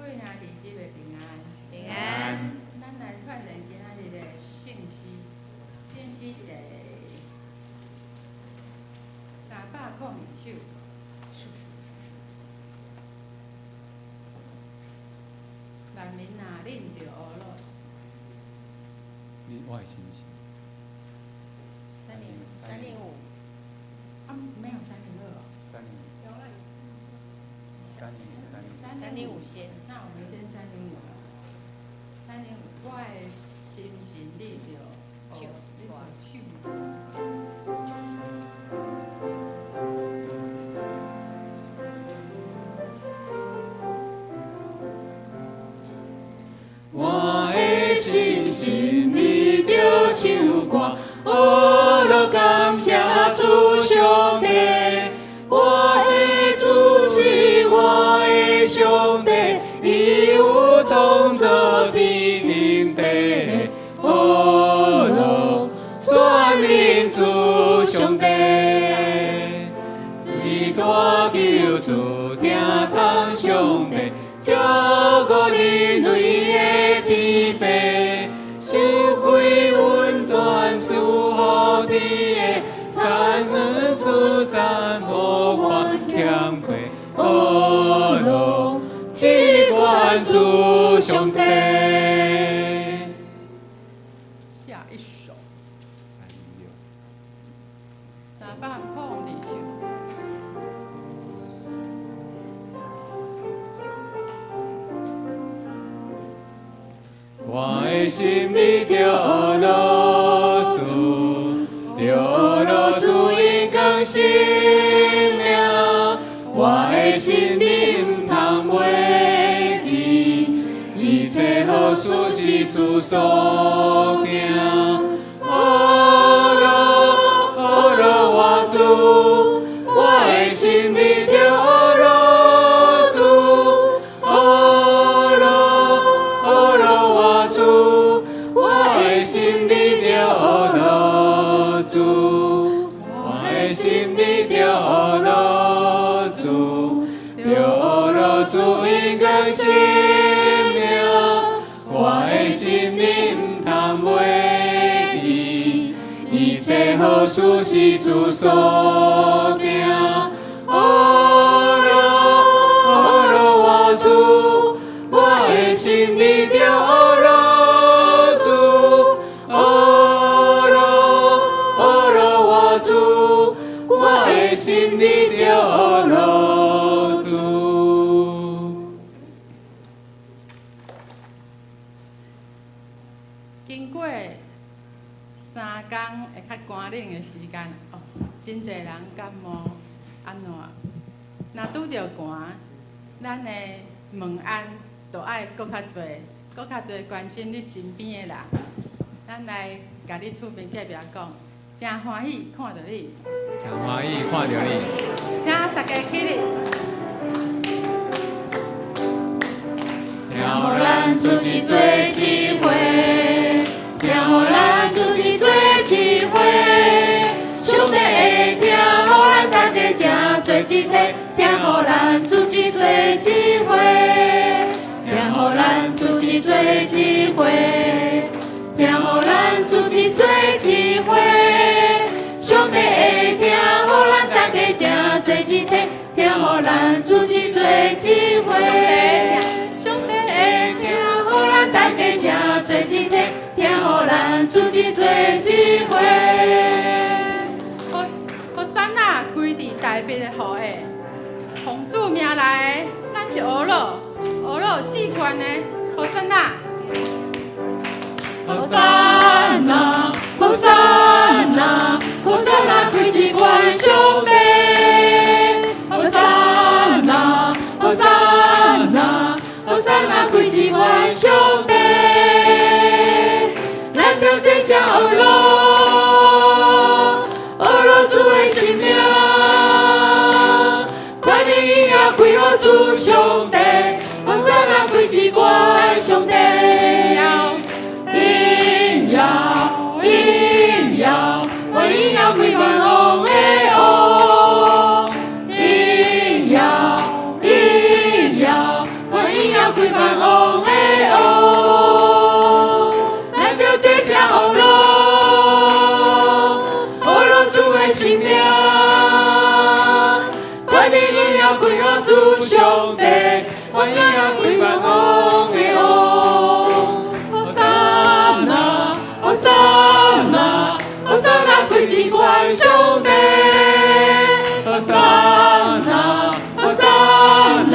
各位兄弟姊妹平安。平安。咱來串聯今仔日的聖詩，聖詩佇302首。萬民若恁著呵咾。你我的心是。305。啊，沒有302哦。三零。三零三零。305先。那我們先三零五。三零五，我的心是你著唱歌。唱。我的心是你著唱歌，呵咾感謝主上帝。我的主是我的上帝，伊有創造天頂地，呵咾全能主上帝。伊大救主疼痛上帝，照顧人類的天父，神惠溫泉賜予天的，參恩賜讚無願欠缺，呵咾至懸主上帝。下一首。302首。我的心裡著呵咾主，著呵咾主應更新命。我的心裡毋通袂記，一切好事是主所行。呵咾呵咾我主，我的心裡著呵咾主，呵咾呵咾我主，我的心裡著呵咾主，我的心裡著呵咾主，著呵咾主應更新命。我的心裡毋通袂記，一切好事是主所行。呵咾呵咾我主，我的心裡著呵咾主，呵咾呵咾我主，我的心裡著呵咾主。經過3工會較寒冷的時間，哦，真濟人感冒，按怎？若拄著寒，咱的問安就愛閣較濟，閣較濟關心你身邊的人。咱來共你厝邊隔壁講，誠歡喜看著你，誠歡喜看著你，請大家起立。聽予咱組織做一伙，聽予咱組織做一伙，上帝會聽，予咱大家誠做一體，聽予咱組織做一伙，聽予咱組織做一伙，聽予咱組織做一伙，上帝會聽，予咱大家誠做一體，聽予咱組織做一伙。上帝會聽，予咱大家誠做一體，聽予咱組織做一伙。和散那歸佇大衛的後裔，奉主名來的，咱就呵咾，呵咾至懸的，和散那。和散那，和散那，和散那，歸至懸上帝。和散那，和散那，和散那，歸至懸上帝。咱著這聲呵咾，呵咾主的聖名，權能榮耀歸予主上帝。和散那歸至懸上帝。榮耀，榮耀，我榮耀歸萬王的王。榮耀，榮耀，我榮耀歸萬願榮耀歸萬王的王。和散那，和散那，和散那，歸至懸上帝。和散那，和散那，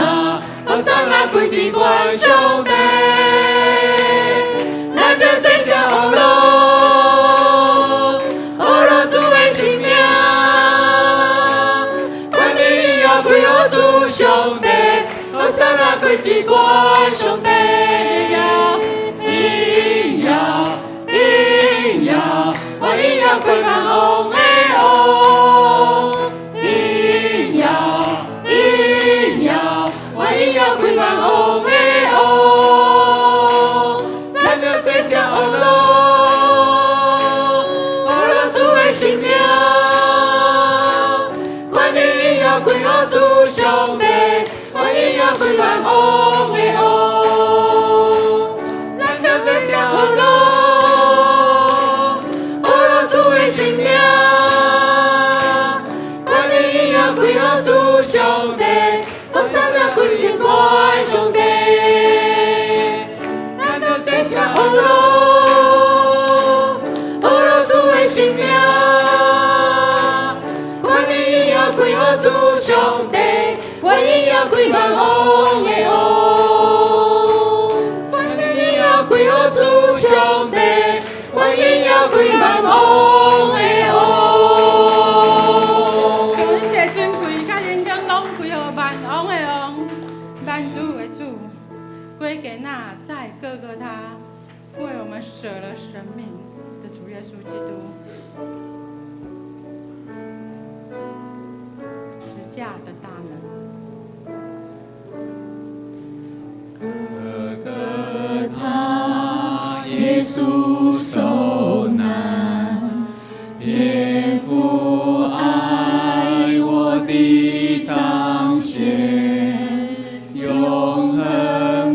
和散那，歸至懸上帝。咱著齊聲呵咾，呵咾主的聖名，權柄榮耀歸予主上帝，和散那歸至懸上帝。榮耀，榮耀，榮耀歸萬王的王。榮耀，榮耀，榮耀歸萬王的王。咱著齊聲呵咾，呵咾主的聖名，權柄榮耀歸予主上帝，榮耀歸萬王的王。咱著齊聲呵咾，呵咾主的聖名，權柄榮耀歸予主上帝，和散那歸至懸上帝。咱著齊聲呵咾，呵咾主的聖名，權柄榮耀歸予主上帝，榮耀歸萬王的王。權柄榮耀歸予主上帝，榮耀歸萬王的王。將一切尊貴佮榮光攏歸予萬王的王，萬主的主，歸給那在各各他為我們捨了生命的主耶穌基督。十架的大能。各各他，耶穌受難，天父愛我的彰顯，永恆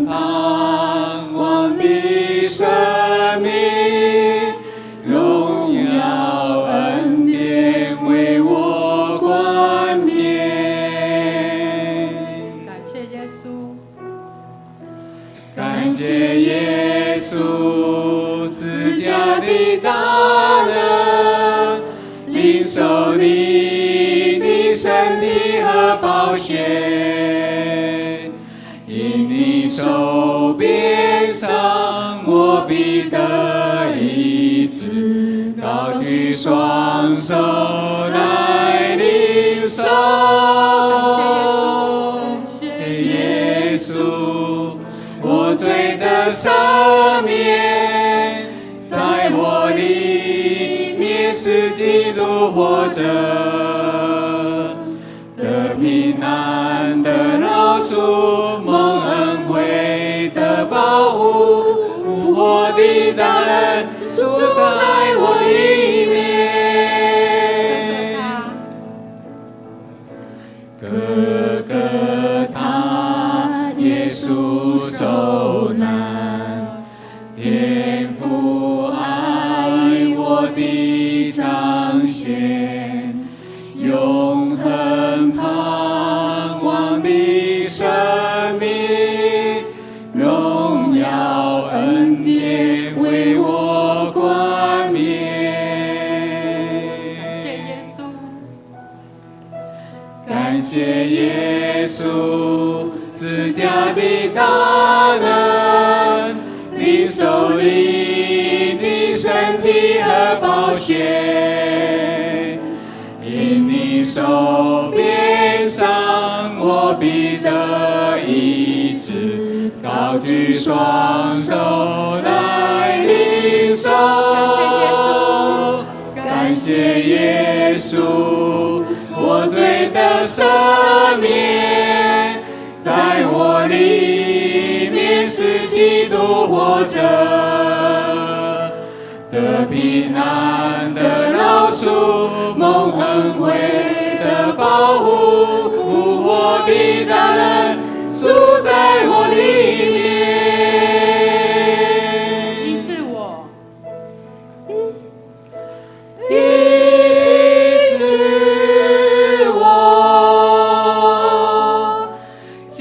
盼望的生命，榮耀恩典為我冠冕。感謝耶穌，感謝耶穌十架的大能，領受你的身體和寶血，因你受鞭傷，我必得醫治。高舉雙手來領受。謝耶穌，我罪得赦免，在我裡面是基督活着，得平安，得饒恕，蒙恩惠，得保護，復活的大能住在我裡面。他，各各他，耶穌受難，天父愛我的彰顯，永恆盼望的生命，榮耀恩典為我冠冕。感謝耶穌，感謝耶穌十架的大能，領受你的身體和寶血，因你受鞭傷，我必得醫治。高舉雙手來領受。感謝耶穌，我罪得赦免，在我裡面是基督活着，得平安，得饒恕，蒙恩惠，得保護，復活的大能住在我裡面。醫治我，醫治我，潔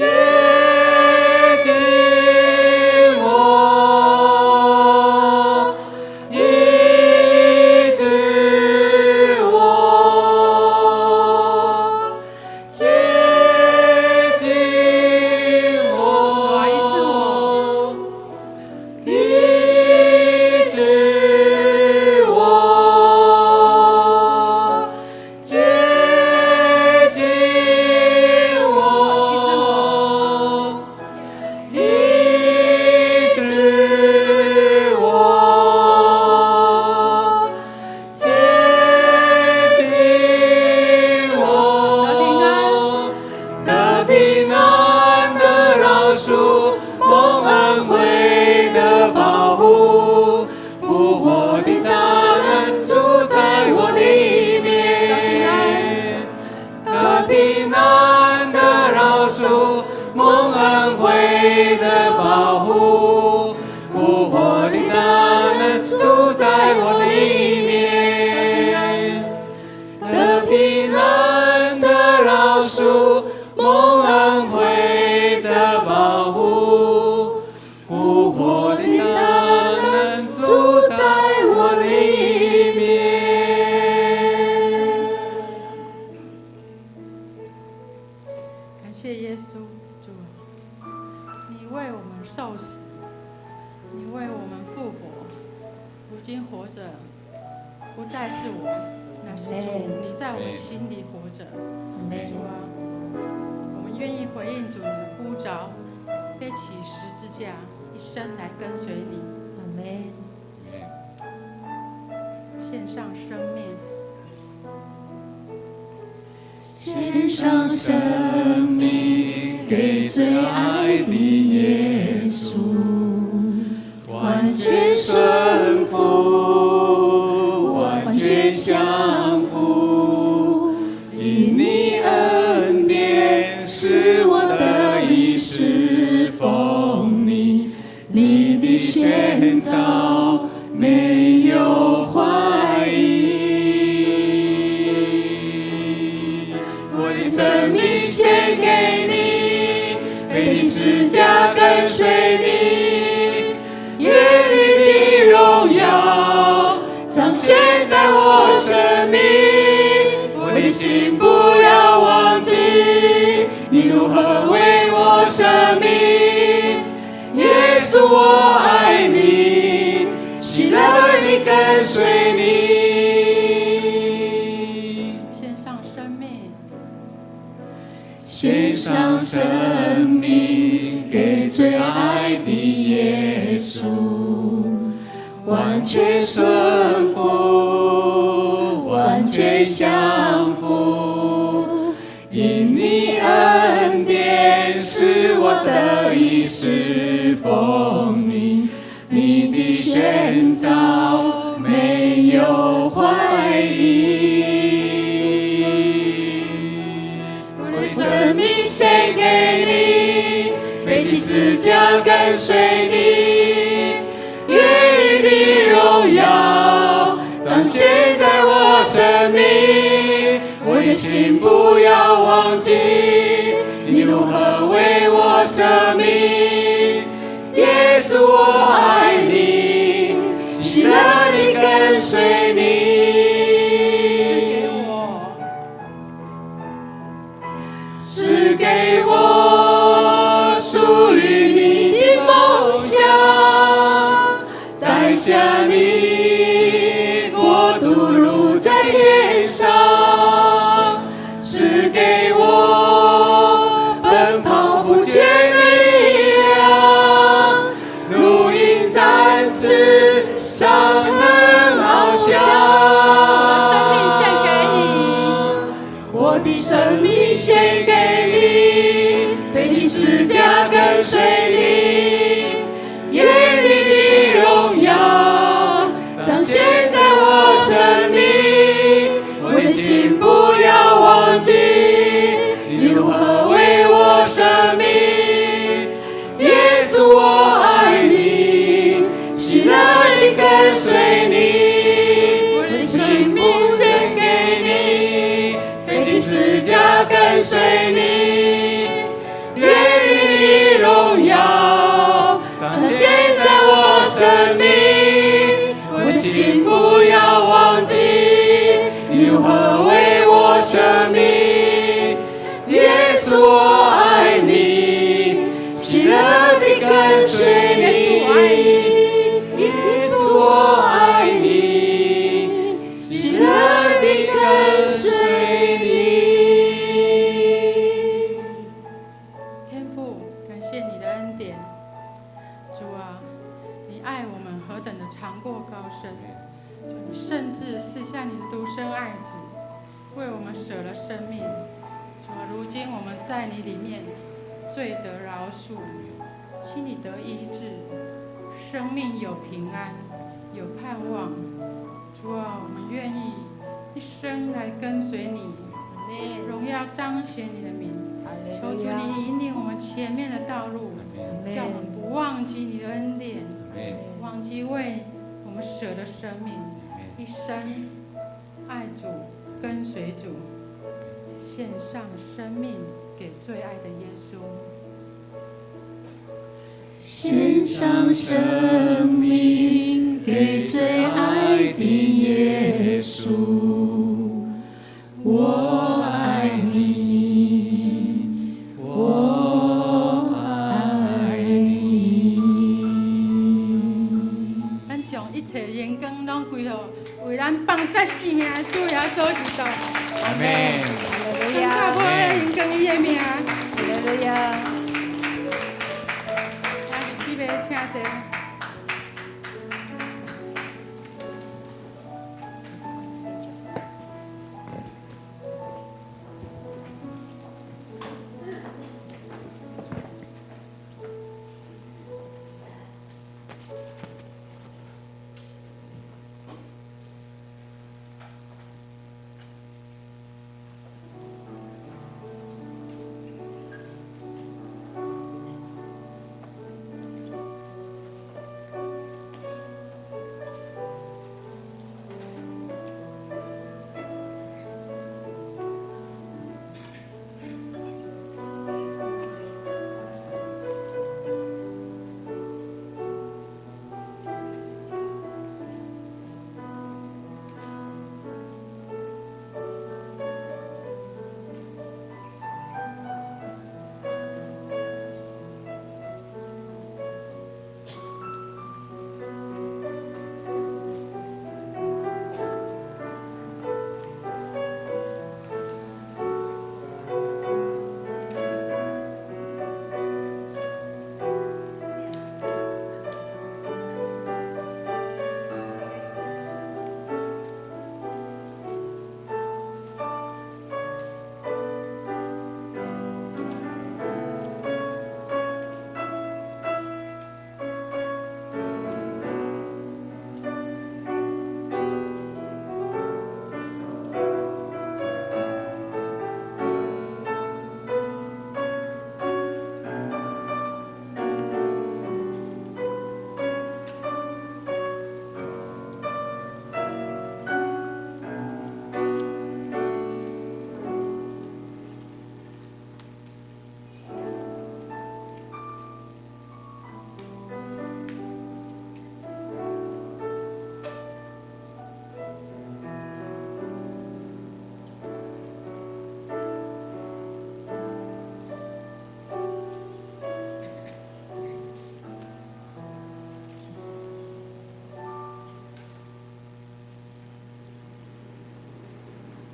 恕，蒙恩惠的保護，復活的大能住在我裡面，得平安的饒恕，蒙恩惠的保護，復活的大能住在我裡面，得平安的饒恕，蒙恩惠的保護，復活的大能住在我裡面。感謝耶穌，主啊，你為我們受死，你為我們復活，如今活着不再是我，乃是主，你在我們心裡活着。主啊，我們願意回應主你的呼召，背起十字架，一生來跟隨你，阿門。獻上生命。獻上生命給最愛的耶穌，完全順服，完全降服，因你恩典使我得以侍奉你，你的選召沒有懷疑。我的生命獻給你，背起十架跟隨你，願你的榮耀彰顯在我生命。我的心不要忘記，你如何為我捨命。耶穌，我愛你，喜樂地跟隨你。獻上生命，獻上生命給最愛的耶穌，完全順服，完全降服，因你恩典使我得以侍奉你，你的選召沒有懷疑。我的生命獻給你，背起十架跟隨你，願你的榮耀彰顯在我生命。我的心不要忘記，你如何為我捨命。耶穌，我愛你，喜樂地跟隨你。賜給我，賜給我屬於你的夢想，帶下你國度如在天上，賜給我奔跑不倦的力量，如鷹展翅上騰翱翔。生命獻給你，我的生命獻給你，背起十架跟隨你，願你的榮耀彰顯在我生命。我的心不要忘記，你如何為我捨命。耶穌，我愛你，喜樂地跟隨你。我的生命獻給你，背起十架跟隨你，願你的榮耀彰顯在我生命。我的心不要忘記，你如何為我捨命。耶穌，我愛你，喜樂地跟隨你。耶穌，我愛你，喜樂地跟隨你。天父，感謝你的恩典，主啊，你愛我們何等的長闊高深，你甚至賜下你的獨生愛子，為我們捨了生命。主啊，如今我們在你裡面罪得饒恕，心裡得醫治，生命有平安，有盼望。主啊，我們願意一生來跟隨你，榮耀彰顯你的名。求主你引領我們前面的道路，叫我們不忘記你的恩典，忘記為我們捨的生命，一生愛主，跟隨主，獻上生命給最愛的耶穌。獻上生命給最愛的耶穌，我愛你，我愛你。咱將一切榮光攏歸予為咱放捨性命的主耶穌基督。阿門。感謝我的榮光伊的名。哈利路亞。兄弟姊妹，請坐。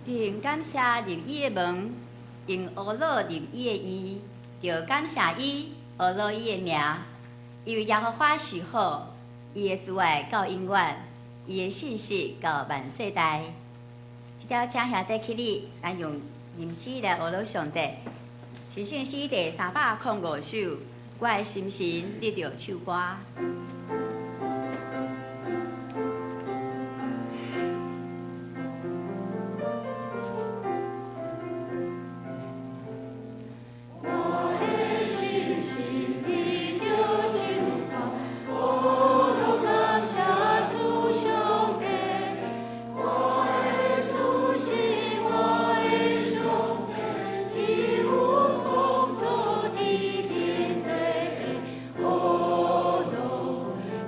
用感謝入伊的門，用呵咾入伊的院，著感謝伊，呵咾伊的名。因為耶和華是好，伊的慈愛到永遠，伊的信實到萬世代。這條請兄弟起立，咱用吟詩來呵咾上帝。神聖詩第305首，我的心神得著唱歌。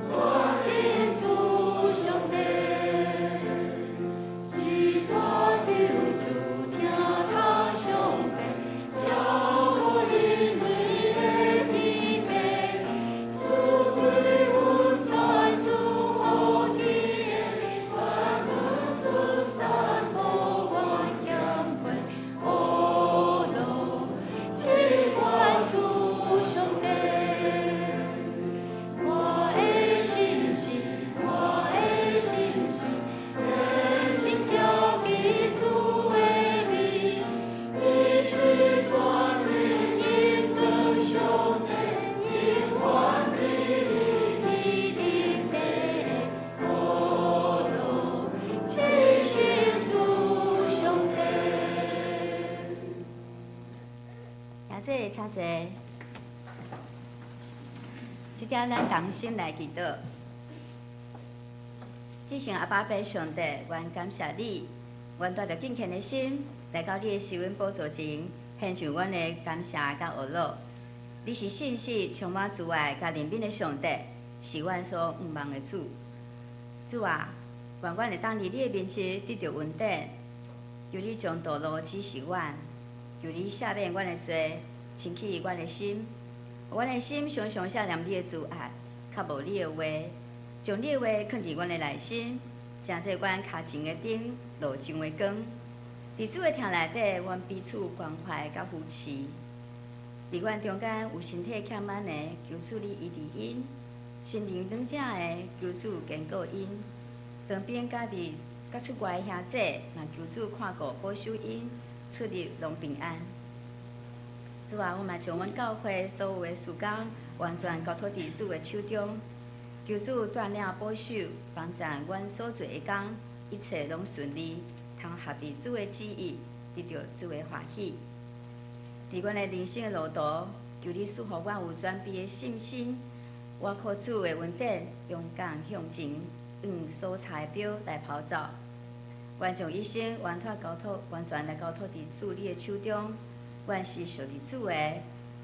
主。請坐。這點咱同心來祈禱。至聖阿爸父上帝，阮感謝你，阮帶著敬虔的心來到你的施恩寶座前，獻上阮的感謝佮呵咾。你是信實、充滿慈愛、佮憐憫的上帝，是阮所仰望的主。主啊，願阮會當佇你的面前得著恩典，求你將道路指示阮，求你赦免阮的罪，清洗阮的心，予阮的心常常想念你的慈愛，渴慕你的話，將你的話囥佇阮的內心，成做阮跤前的燈，路上的光。佇主的疼內底，阮彼此關懷佮扶持。佇阮中間有身體欠滿的，求主你醫治𪜶；心靈軟弱的，求主堅固𪜶。當兵佮佇佮出外的兄弟，嘛求主看顧保守𪜶，出入攏平安。主啊，阮嘛將阮教會所有的事工完全交託佇主的手中，求主帶領保守，幫贊阮所做的工，一切攏順利，通合佇主的旨意，得著主的歡喜。佇阮的人生的路途，求你賜予阮有全備的信心，倚靠主的恩典，勇敢向前，用所差的標來跑走。願將一生完全交託，完全來交託佇主你的手中。阮是屬佇主的，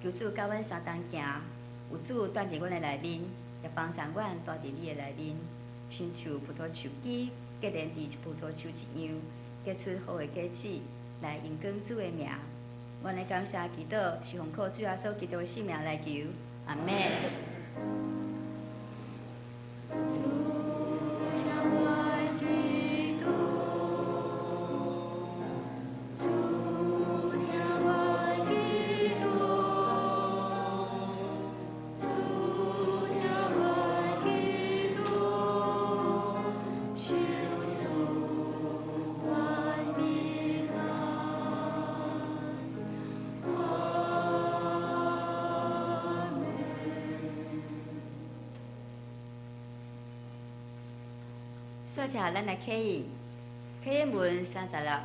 求主佮阮相同行，有主蹛佇阮的內面，也幫助阮蹛佇你的內面，親像葡萄樹枝結連佇葡萄樹一樣，結出好的果子，來榮光主的名。阮的感謝祈禱是奉靠主耶穌基督的聖名來求，阿們。主聽我祈禱，主聽我祈禱，主聽我祈禱，求賜阮平安。阿們。煞者，咱來啟應，啟應文36，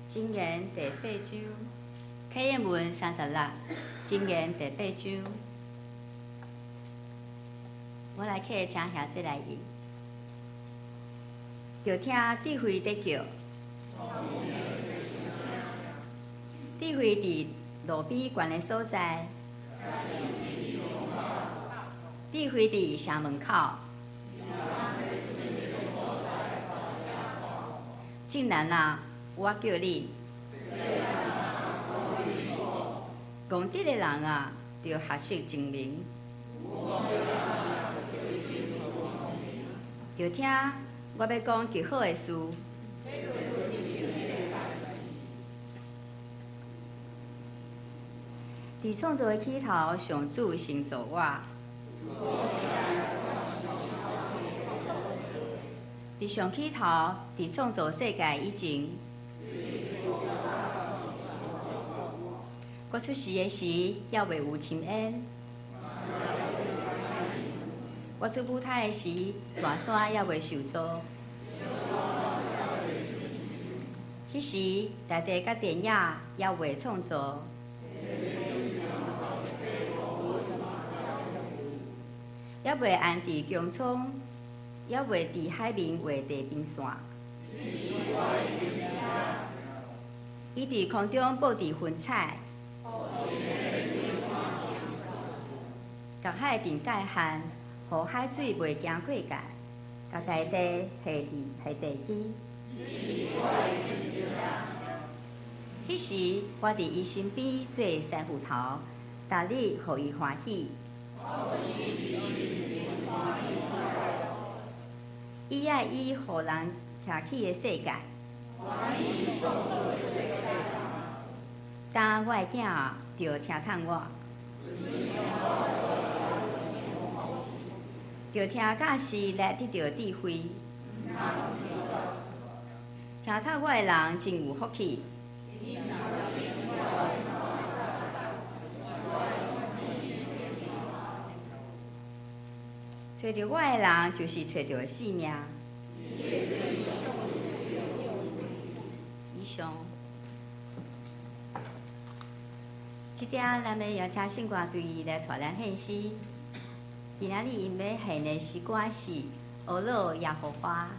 箴言第八章，啟應文36，箴言第八章。我來啟，請兄弟來應。著聽智慧佇叫，智慧佇路邊懸的所在，智慧佇城門口。眾人啊，我叫恁，戇直的人啊，著學習精明，著聽我欲講極好的事。佇創造的起頭，上主先造我。佇上起頭，佇創造世界以前，我出世的時，猶未有深淵；我出母胎的時，大山猶未受造。彼時，大地佮田野猶未創造，猶未安置穹蒼。猶未佇海面畫地平線，伊佇空中布置雲彩，共海定界限，予海水袂經過界，共大地下佇下地基。彼時，我佇伊身邊做師傅頭，逐日予伊歡喜。伊愛以予人徛起的世界。當我的囝著聽趁我，著聽教示來得著智慧。聽透我的人真有福氣。揣著我的人，就是揣著性命。以上。這點咱欲邀請聖歌隊來帶咱獻詩。今仔日𪜶欲獻的詩歌是《呵咾耶和華》。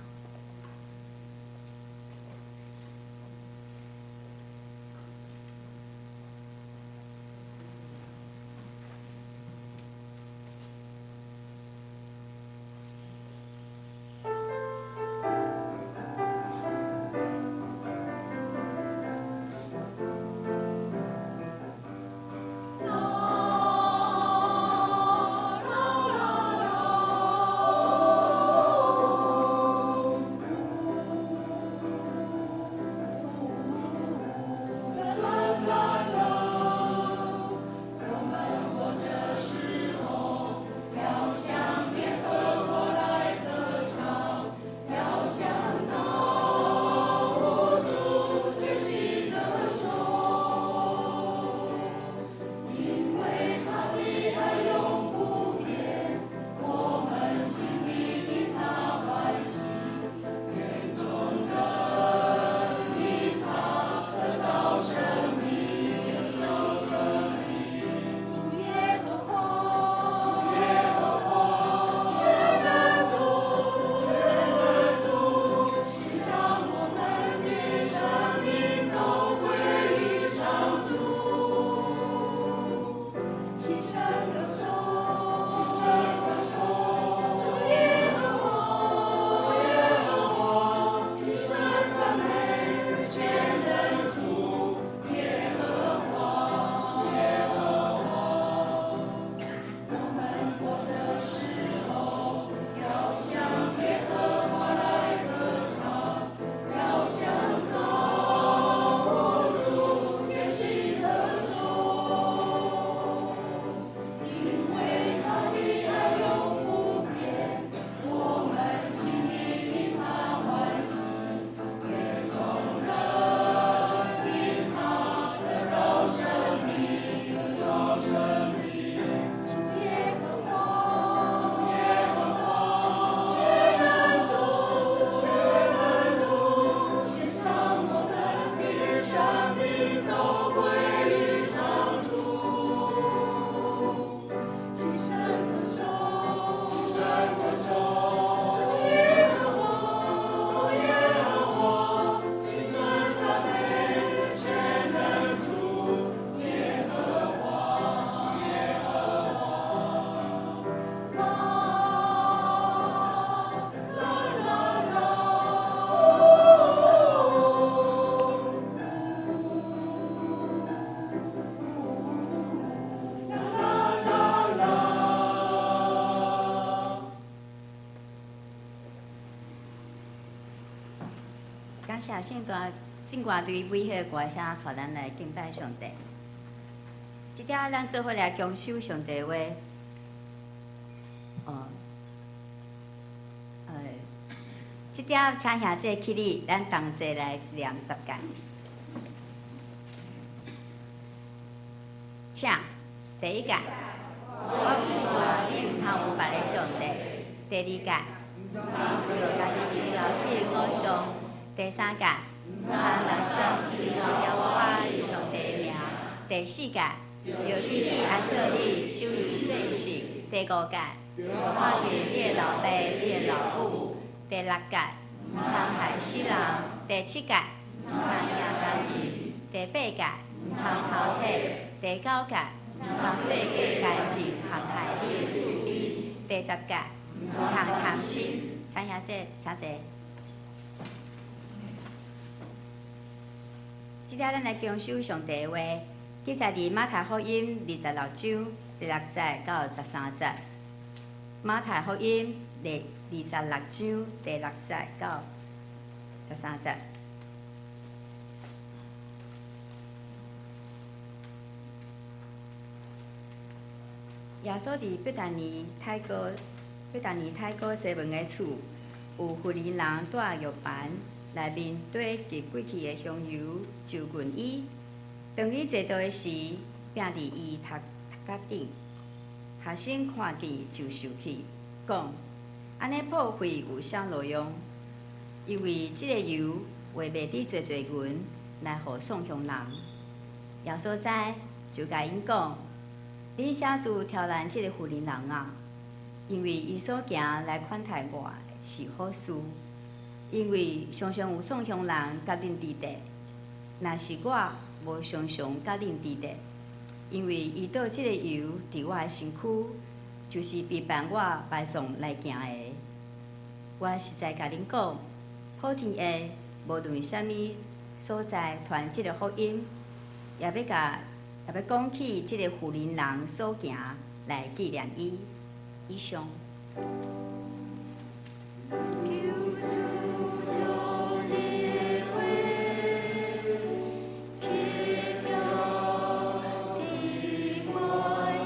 感謝聖歌聖歌隊美好的歌聲，帶咱來敬拜上帝。這點咱做伙來恭守上帝話。哦，這點請兄弟起立，咱同齊來念十誡。請，第一誡，我無你毋通有別个上帝。第二誡，毋通著家己雕刻偶像。第三誡，毋通拿提耶和華你上帝的名。第四誡，著記起安息日，守伊做聖。第五誡，看見你的老爸、你的老母。第六誡，毋通害死人。第七誡，毋通行奸淫。第八誡，毋通偷提。第九誡，毋通做假見證，陷害你的厝邊。第十誡，毋通貪心。請兄弟，請坐。這下咱來恭守上帝的話，記載佇馬太福音26章第六節到13節。馬太福音第26章第六節到13節。耶穌佇伯大尼太哥西門的厝，有婦人帶藥盤內面綴極貴氣的香油，就近伊。當伊坐著的時，摒佇伊頭殼頂。學生看見就受氣，講：按呢破費有啥路用？因為這个油賣袂得濟濟銀來予送窮人。耶穌知，就共𪜶講：恁啥事刁難這个婦人人啊？因為伊所行來款待我是好事。因為常常有眾鄉人佮恁佇佇，若是我無常常佮恁佇佇。因為伊倒這个油佇我的身軀，就是備辦我埋葬來行的。我實在共恁講，普天下無論啥物所在傳這个福音，也欲講起這个婦人人所行來紀念伊。以上。求主將你的話刻牢佇我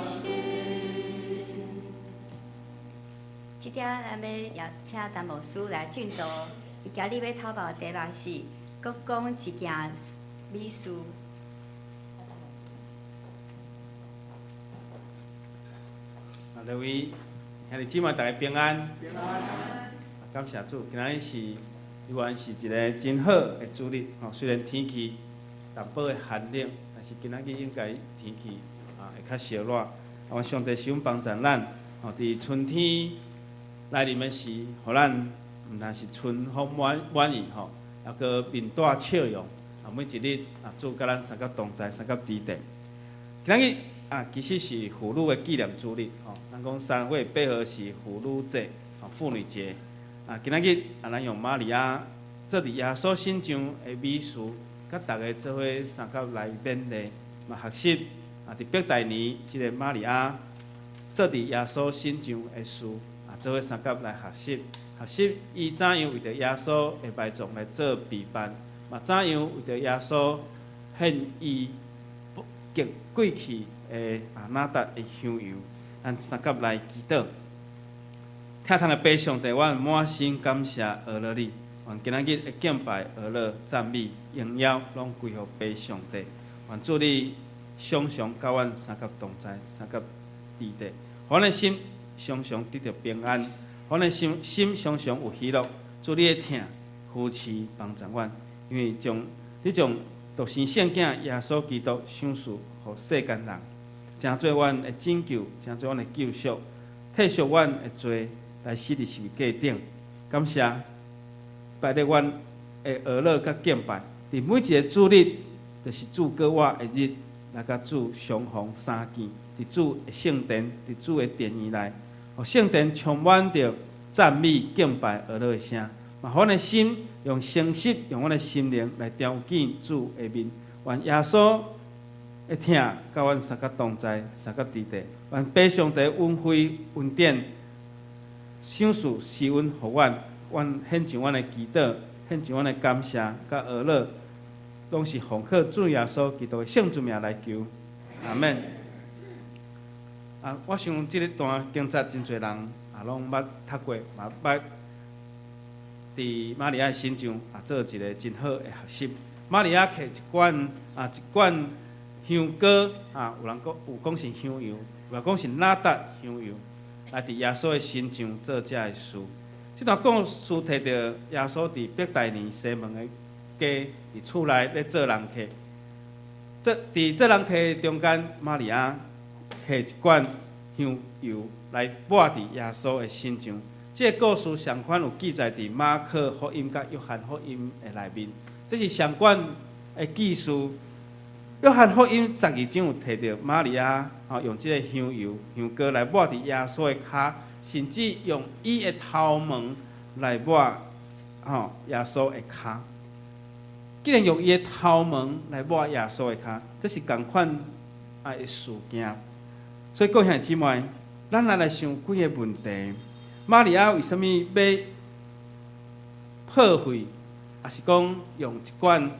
心。這點咱欲邀請陳牧師來證道，伊今日欲透報的題目是“閣講一件美事”。啊，各位兄弟姊妹，大家平安。平安。感謝主，今仔日是依然是一个真好的主日吼。雖然天氣淡薄的寒冷，但是今仔日應該天氣啊會較燒熱。啊，願上帝賜恩幫助咱吼，佇春天來臨的時，予咱毋但是春風滿滿意吼，猶閣面帶笑容啊，每一日啊，主佮咱相佮同在，相佮佇佇。今仔日啊，其實是婦女的紀念主日吼。咱講3月8號是婦女節，吼，婦女節。啊，今仔日啊，咱用瑪利亞做佇耶穌身上的美事，佮大家做伙相佮來勉勵，嘛學習啊，佇伯大尼這个瑪利亞做佇耶穌身上的事，啊，做伙相佮來學習，學習伊怎樣為著耶穌的埋葬來做備辦，嘛怎樣為著耶穌獻伊極貴氣的啊哪噠的香油，咱相佮來祈禱。疼痛的父上帝，阮滿心感謝阿樂你，願今仔日的敬拜、阿樂、讚美、榮耀，攏歸予父上帝。願主你常常佮阮相佮同在，相佮佇佇，予阮的心常常得著平安，予阮的心心常常有喜樂。主你的疼扶持幫助阮，因為將你將獨生聖子耶穌基督賞賜予世間人，成做阮的拯救，成做阮的救贖，替贖阮的罪，來死佇十字架頂。感謝，拜咧阮的阿樂佮敬拜，佇每一个主日，就是主閣我的日，來佮主相逢相見，佇主的聖殿，佇主的殿院內，予聖殿充滿著讚美敬拜阿樂的聲，嘛，予阮的心用誠實，用阮的心靈來朝見主的面。願耶穌的疼佮阮相佮同在，相佮佇佇。願父上帝恩惠恩典，賞賜施恩予阮，阮獻上阮的祈禱，獻上阮的感謝，佮阿樂，攏是奉靠主耶穌基督的聖尊名來求，阿們。啊，我想這个段經節真濟人啊，攏捌讀過，嘛捌佇瑪利亞的身上啊，做一个真好的學習。瑪利亞摕一罐啊，一罐香膏啊，有人講有講是香油，有人講是哪噠香油，來佇耶穌的身上做這个事。這段故事提著耶穌佇伯大尼西門的家，佇厝內咧做人客。做佇做人客中間，瑪利亞摕一罐香油來抹佇耶穌的身上。這个故事相款有記載佇馬可福音佮約翰福音的內面，這是相款的記事。約翰福音12章有提著瑪利亞吼用這个香油、香膏來抹佇耶穌的跤，甚至用伊的頭毛來抹吼耶穌的跤。竟然用伊的頭毛來抹耶穌的跤，這是仝款啊的事件。所以各位兄弟姊妹，咱來來想幾个問題：瑪利亞為啥物欲破費，抑是講用一罐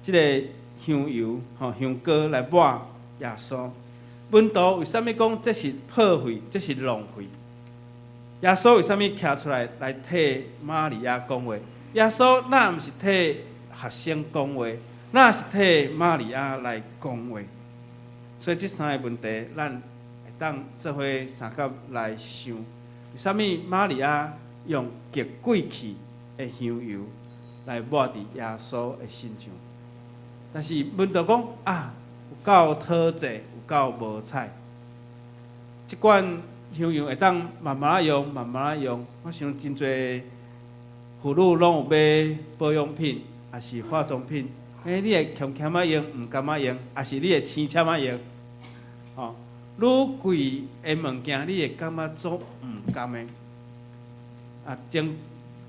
這个香油、吼香膏來抹耶穌？門徒為啥物講這是破費，這是浪費？耶穌為啥物徛出來來替瑪利亞講話？耶穌若毋是替學生講話，若是替瑪利亞來講話？所以這三个問題，咱會當做伙相佮來想：為啥物瑪利亞用極貴氣的香油來抹佇耶穌的身上？但是門徒講啊，有夠討濟，有夠無彩。這罐香油會當慢慢仔用，慢慢仔用。我想真濟婦女攏有買保養品，抑是化妝品。欸，你會儉儉仔用，毋甘仔用，抑是你會生攕仔用？吼，愈貴的物件，你會感覺足毋甘的。啊，前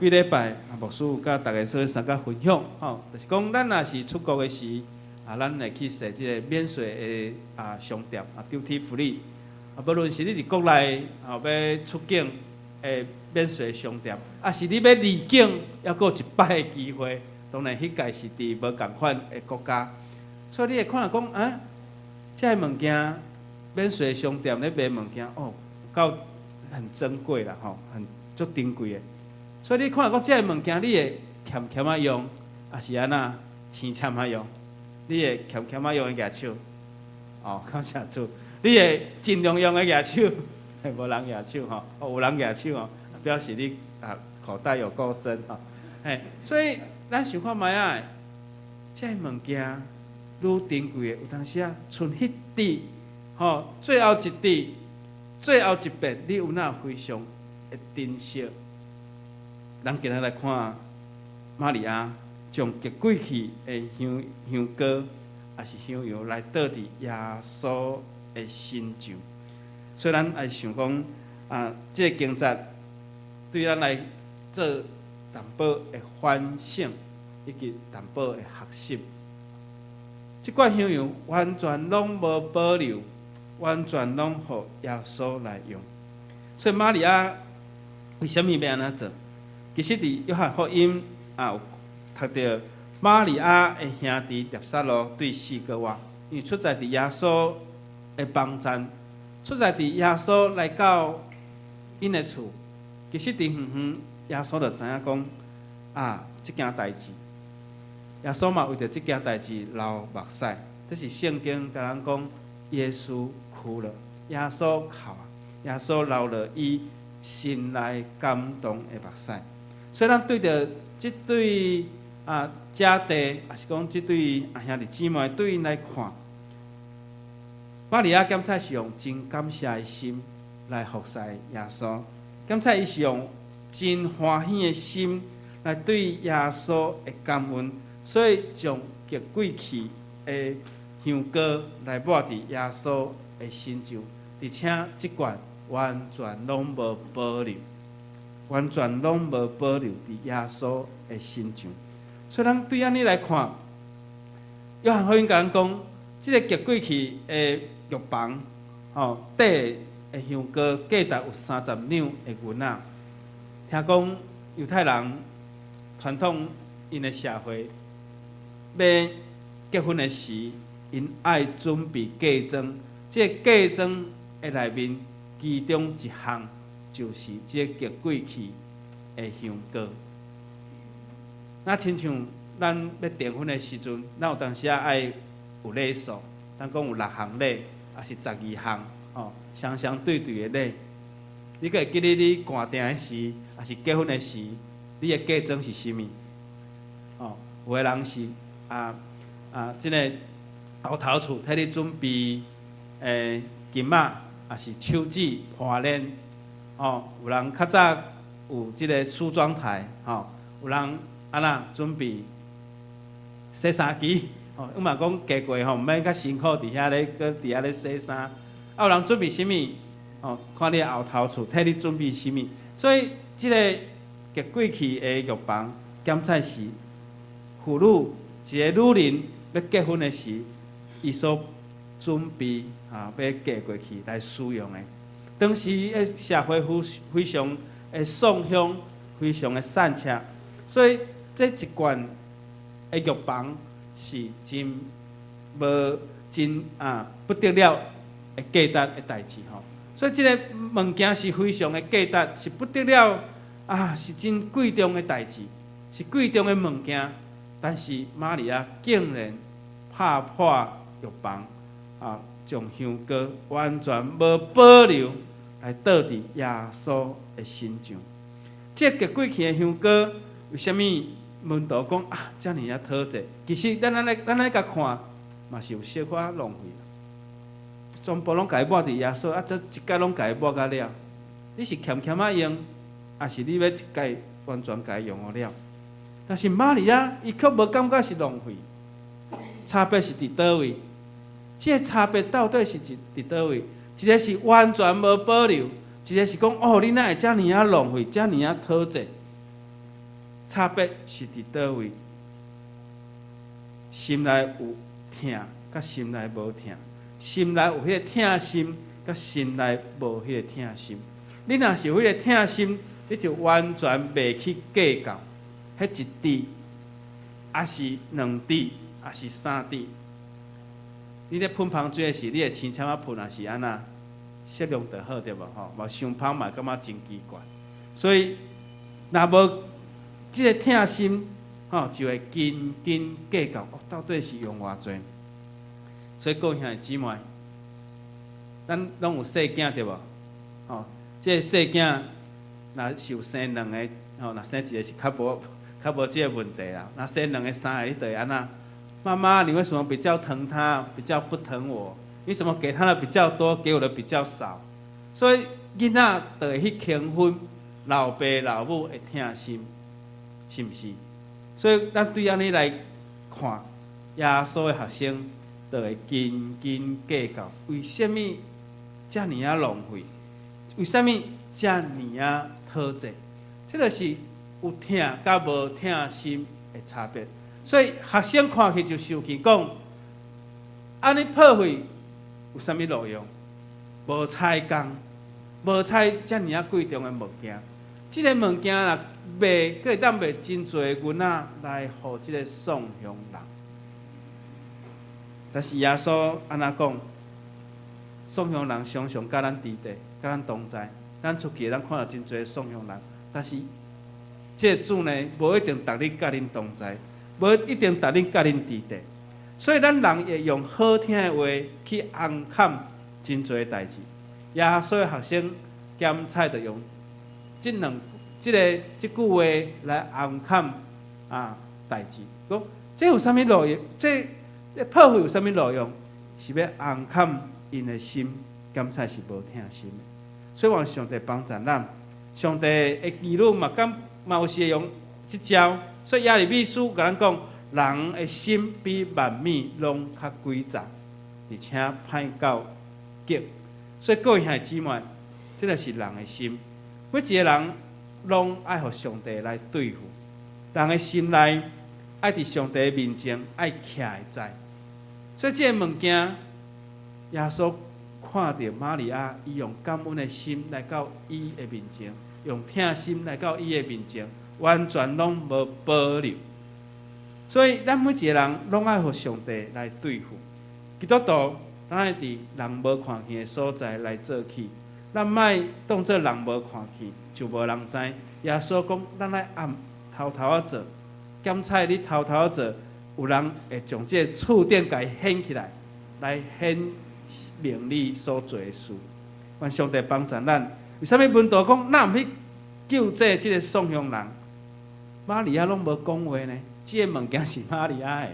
幾禮拜啊，牧師有佮逐家做相共分享，吼，就是講咱若是出國的時，啊，咱會去踅這个免稅的啊商店啊，duty free。啊，無論是你佇國內吼欲出境的免稅商店，抑是你欲離境，猶閣有一擺的機會。當然，彼屆是佇無仝款的國家，所以你會看著講啊，這个物件免稅商店咧賣物件，哦，有夠很珍貴啦，吼，很足珍貴的。所以你看著講這个物件，你會儉儉仔用，抑是按怎生攕仔用？你會儉儉仔用的舉手，哦，感謝主。你會盡量用的舉手，無人舉手吼，哦，有人舉手吼，表示你啊口袋有夠深吼，嘿，所以咱想看覓仔，這个物件愈珍貴的，有當時啊，賰彼滴，吼，最後一滴，最後一遍，你有哪非常會珍惜？咱今仔來看瑪利亞將極貴氣的香香膏，抑是香油來倒佇耶穌的身上。所以咱愛想講啊，這个經節對咱來做淡薄的反省，以及淡薄的學習。這罐香油完全攏無保留，完全攏予耶穌來用。所以瑪利亞為啥物欲按呢做？其實佇約翰福音也有讀著瑪利亞的兄弟拿撒羅對四個活，因為出在佇耶穌的幫贊，出在佇耶穌來到𪜶的厝，其實佇遠遠耶穌就知影講啊，這件代誌，耶穌嘛為著這件代誌流目屎，這是聖經共咱講，耶穌哭了，耶穌哭啊，耶穌流了伊心內感動的目屎。所以咱對著這對啊姐弟，抑是講這對啊兄弟姊妹，對𪜶來看，瑪利亞檢採是用真感謝的心來服侍耶穌，檢採伊是用真歡喜的心來對耶穌的感恩，所以將極貴氣的香膏來抹佇耶穌的身上，而且這罐完全攏無保留，完全攏無保留佇耶穌的身上。所以咱對按呢來看，約翰福音共咱講，這个極貴氣的玉房，吼，底的香膏價值有30兩的銀仔。聽講猶太人傳統𪜶的社會，欲結婚的時，𪜶愛準備嫁妝。這个嫁妝的內面，其中一項就是這个極貴氣的香膏。那親像咱欲訂婚的時陣，咱有當時仔愛有禮數，咱講有六項禮，抑是12項，吼，雙雙對對的禮。你閣會記得你趕訂的時，抑是結婚的時，你的嫁妝是啥物？吼，有的人是啊啊，這个後頭厝替你準備金仔，抑是手指盤鏈，吼，有人較早有這个梳妝台，吼，有人按怎準備洗衫機，吼，阮嘛講嫁過吼，毋免較辛苦佇遐咧，閣佇遐咧洗衫。啊，有人準備啥物？吼，看你後頭厝替你準備啥物。所以，這个極貴氣的玉房，檢採是婦女一个女人欲結婚的時，伊所準備啊，欲嫁過去來使用的。當時的社會非非常的送香，非常的散赤，所以這一罐的玉房是真無真啊不得了的價值的代誌吼。所以這个物件是非常的價值，是不得了啊，是真貴重的代誌，是貴重的物件。但是瑪利亞竟然拍破玉房啊，將香膏完全無保留來倒佇耶穌的身上。這極貴氣的香膏，為啥物門徒講啊，遮爾仔討濟？其實咱按呢，咱按呢共看，嘛是有小可浪費。全部攏共伊抹佇耶穌，啊，這一蓋攏共伊抹甲了。你是儉儉仔用，抑是你欲一蓋完全共伊用予了？但是瑪利亞伊卻無感覺是浪費，差別是佇佗位？這个差別到底是佇佗位？一个是完全無保留，一个是講哦，你哪會遮爾仔浪費，遮爾仔討債？差別是佇佗位？心內有疼，佮心內無疼；心內有彼个疼心，佮心內無彼个疼心。你若是有彼个疼心，你就完全袂去計較，彼一滴，抑是兩滴，抑是三滴。你咧噴香水時，你會輕輕仔噴，抑是按怎？適量就好，對無吼？無傷芳嘛，感覺真奇怪。所以，若無這个疼心，吼，就會斤斤計較，哦，到底是用偌濟？所以各位兄弟姊妹，咱攏有細囝對無？吼，這个細囝若是有生兩个，吼，若生一个是較無這个問題啦。若生兩个、三个，你就會按怎？媽媽，你為什麼比較疼他，比較不疼我？你怎麼給他的比較多，給我的比較少？所以囡仔就會去平分老爸老母的疼心，是毋是？所以咱對按呢來看，耶穌的學生就會斤斤計較，為啥物遮爾仔浪費？為啥物遮爾仔討債？這就是有疼佮無疼心的差別。所以學生看去就生氣，講：按呢破費有啥物路用？無彩工，無彩遮爾仔貴重的物件。這个物件若賣，閣會當賣真濟銀仔來予這个喪鄉人。但是耶穌按怎講？喪鄉人常常佮咱佇佇，佮咱同在。咱出去，咱看著真濟喪鄉人。但是這个主呢，無一定逐日佮恁同在，無一定逐日佮恁佇佇。所以咱人會用好聽的話去尪崁真濟代誌。耶穌的學生檢採就用這兩、這个、這句話來尪崁啊代誌。講這有啥物路用？這破費有啥物路用？是欲尪崁𪜶的心，檢採是無疼心的。所以願上帝幫助咱，上帝的兒女嘛敢嘛有時會用這招。所以耶利米書共咱講，人的心比萬物攏較詭詐，而且歹到極。所以各位兄弟姊妹，這就是人的心。每一个人攏愛予上帝來對付。人的心內愛佇上帝面前愛徛會在。所以這个物件，耶穌看著瑪利亞，伊用感恩的心來到伊的面前，用疼心來到伊的面前，完全攏無保留。所以咱每一个人攏愛予上帝來對付。基督徒，咱愛佇人無看見的所在來做起，咱莫當做人無看見，就無人知。耶穌講，咱愛暗偷偷仔做，檢採你偷偷仔做，有人會將這個厝頂共伊掀起來，來顯明你所做的事。願上帝幫助咱。為啥物門徒講，咱毋去救濟這個喪鄉人？瑪利亞攏無講話呢？這个物件是瑪利亞的，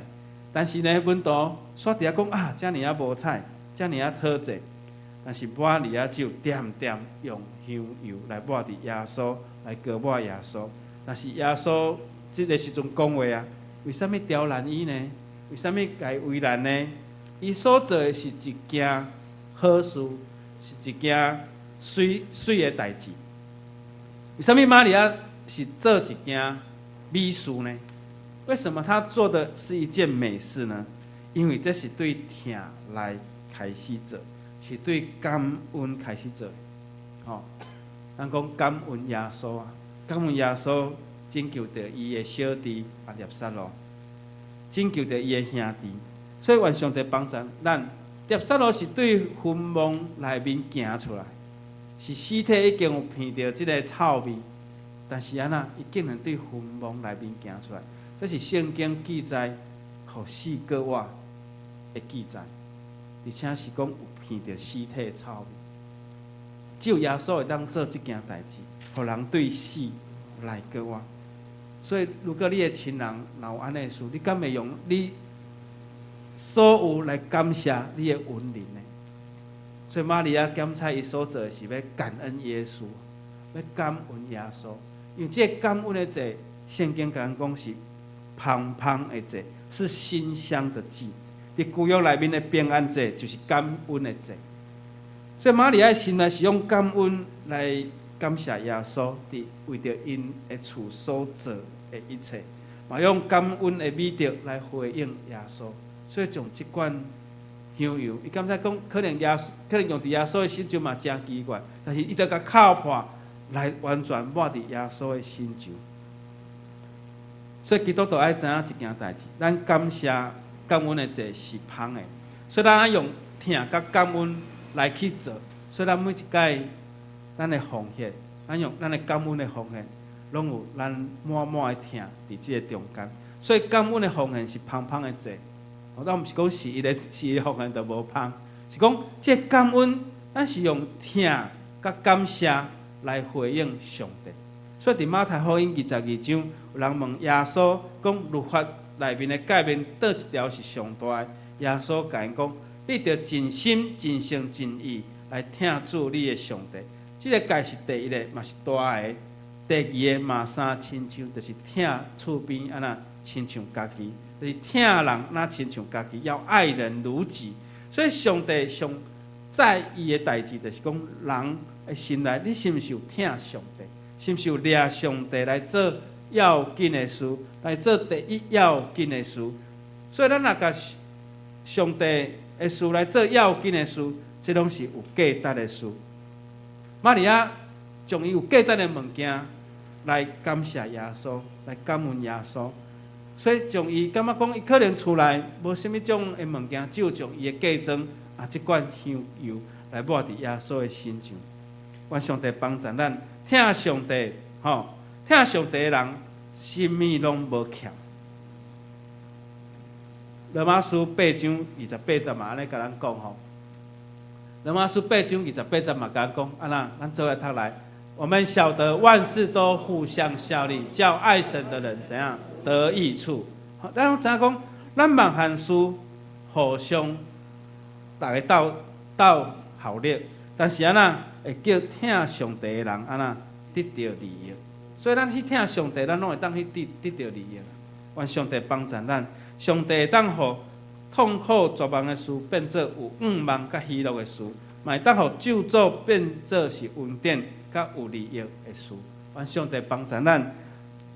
但是呢，門徒煞佇遐講啊，遮爾仔無彩，遮爾仔討債。但是瑪利亞只有恬恬用香油來抹佇耶穌，來膏抹耶穌。但是耶穌這个時陣講話啊，為啥物刁難伊呢？為啥物共伊為難呢？伊所做的是一件好事，是一件媠媠的代誌。為啥物瑪利亞是做一件美事呢？為什麼他做的是一件美事呢？因為這是對疼來開始做，是對感恩開始做。吼，咱講感恩耶穌啊，感恩耶穌拯救著伊的小弟啊拉撒路，拯救著伊的兄弟。所以願上帝幫助咱。拉撒路是對墳墓內面行出來，是屍體已經有鼻著這个臭味，但是按怎，伊竟然對墳墓內面行出來。這是聖經記載，予四個活的記載，而且是講有鼻著屍體的臭味。只有耶穌會當做這件代誌，予人對死來過活。所以，如果你的親人若有按呢的事，你敢會用你所有來感謝你的恩人的。所以瑪利亞檢查伊所做的是欲感恩耶穌，欲感恩耶穌。因為這个感恩的祭，聖經共咱講是芳芳的祭，是馨香的祭。佇舊約內面的平安祭就是感恩的祭。所以瑪利亞心內是用感恩來感謝耶穌，佇為著𪜶的厝所做的一切，嘛用感恩的美德來回應耶穌。所以將這款香油，伊感覺講可能耶穌可能用佇耶穌的身上嘛誠奇怪，但是伊就共敲破來完全抹佇耶穌的身上。所以基督徒愛知影一件代誌，咱感謝感恩的祭是芳的，所以咱愛用疼佮感恩來去做。所以咱每一擺咱的奉獻，咱用咱的感恩的奉獻，攏有咱滿滿的疼佇這个中間。所以感恩的奉獻是芳芳的祭。咱毋是講是伊的奉獻就無芳，是講這个感恩，咱是用疼佮感謝來回應上帝。所以佇馬太福音22章，有人問耶穌講律法內面的誡命，佗一條是上大的？耶穌共𪜶講：你著盡心、盡性、盡意來疼主你的上帝。這个誡是第一个，嘛是大的。第二个嘛相親像，就是疼厝邊按怎親像家己，就是疼人若親像家己，要愛人如己。所以上帝上在意的代誌，就是講人的心內，你是毋是有疼上帝？是毋是有掠上帝來做要緊的事，來做第一要緊的事？所以咱若共上帝的事來做要緊的事，這攏是有價值的事。瑪利亞將伊有價值的物件來感謝耶穌，來感恩耶穌。所以將伊感覺講，伊可能厝內無啥物種的物件，只有將伊的嫁妝啊，這罐香油來抹佇耶穌的身上。願上帝幫助咱，疼上帝，吼，疼上帝的人，啥物攏無欠。羅馬書8章28節嘛，按呢共咱講吼。羅馬書八章二十八節嘛，共咱講，按怎，咱做伙讀來。我們曉得萬事都互相效力，叫愛神的人怎樣得益處。咱攏知影講，咱萬項事互相逐家鬥鬥效力，但是按怎會叫疼上帝的人按怎得著利益？所以咱去疼上帝，咱攏會當去得著利益。願上帝幫助咱，上帝會當予痛苦絕望的事變做有盼望佮喜樂的事，嘛會當予咒詛變做是恩典佮有利益的事。願上帝幫助咱，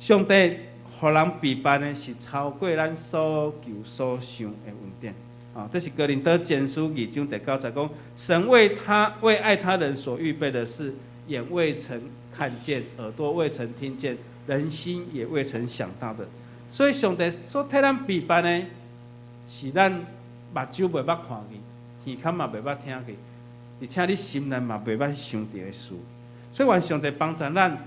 上帝予人備辦的是超過咱所求所想的恩典。啊，這是哥林多前書2章第9節講，神為他為愛他人所預備的是，眼未曾看見，耳朵未曾聽見，人心也未曾想到的。所以上帝所替咱備辦的，是咱目睭袂捌看見，耳孔嘛袂捌聽見，而且你心內嘛袂捌想著的事。所以願上帝幫助咱，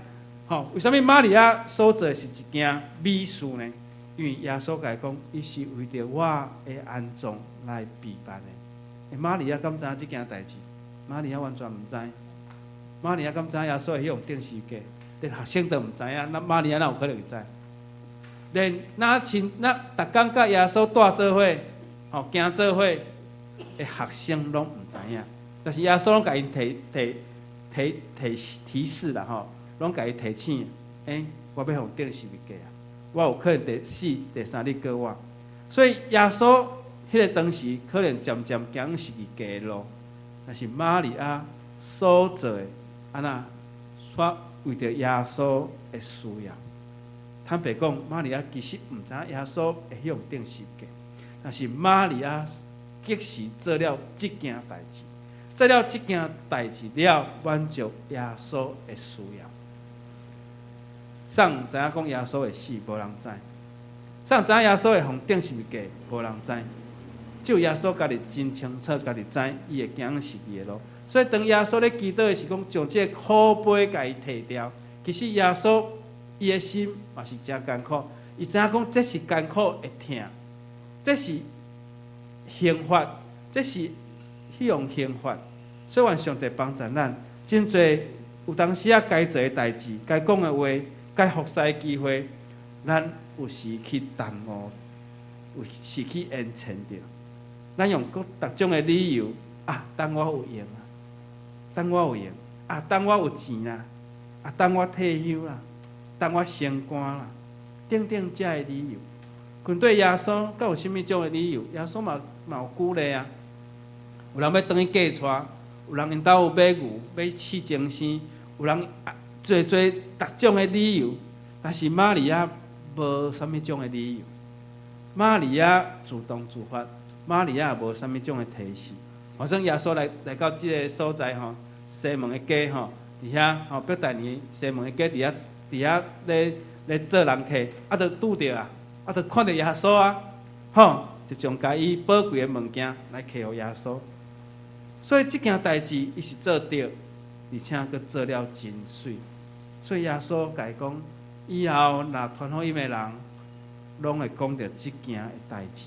吼，為啥物瑪利亞所做的是一件美事呢？因為耶穌共伊講，伊是為著我的安葬來備辦的。瑪利亞敢知影這件代誌？瑪利亞完全毋知。瑪利亞敢知影耶穌會予人釘十字架？連學生都毋知影，那瑪利亞哪有可能會知？連若親若逐工佮耶穌蹛做伙，吼行做伙的學生攏毋知影，但是耶穌攏共𪜶提提提提提示啦，吼，攏共伊提醒，欸，我欲予人釘十字架啊，我有可能第四、第三日過活，所以耶穌彼个當時可能漸漸行十字架的路，但是瑪利亞所做的，按怎，煞為著耶穌的需要。坦白講，瑪利亞其實毋知影耶穌會予人釘十字架，但是瑪利亞及時做了這件代誌，做了這件代誌了，滿足耶穌的需要。啥人知影講耶穌會死，無人知；啥人知影耶穌會予人釘十字架，無人知。只有耶穌家己真清楚，家己知伊會行十字架的路。所以當耶穌咧祈禱的時，講將這个苦杯共伊提掉。其實耶穌伊的心嘛是誠艱苦，伊知影講這是艱苦的疼，這是刑罰，這是彼項刑罰。所以願上帝幫助咱，真濟有當時啊，該做的代誌、該講的話、該服侍的機會，咱有時去耽誤，有時去延遲著。咱用各逐種的理由啊，等我有閒啊，等我有閒啊，等我有錢啦，啊，等我退休啦，等我升官啦，等等遮的理由。針對耶穌，敢有啥物種的理由？耶穌嘛嘛有鼓勵啊。有人欲轉去嫁娶，有人𪜶兜有買牛欲試精生，有人啊，濟濟逐種的理由。但是瑪利亞無啥物種的理由。瑪利亞自動自發，瑪利亞無啥物種的提示。好像耶穌來到這个所在吼，西門的家吼，佇遐吼，伯大尼西門的家佇遐咧做人客，啊，就拄著啊，啊，就看著耶穌啊，吼，就將家己寶貴的物件來提予耶穌。所以這件代誌，伊是做對，而且閣做了真媠。所以耶穌共伊講，以後若傳福音的人，攏會講著這件的代誌。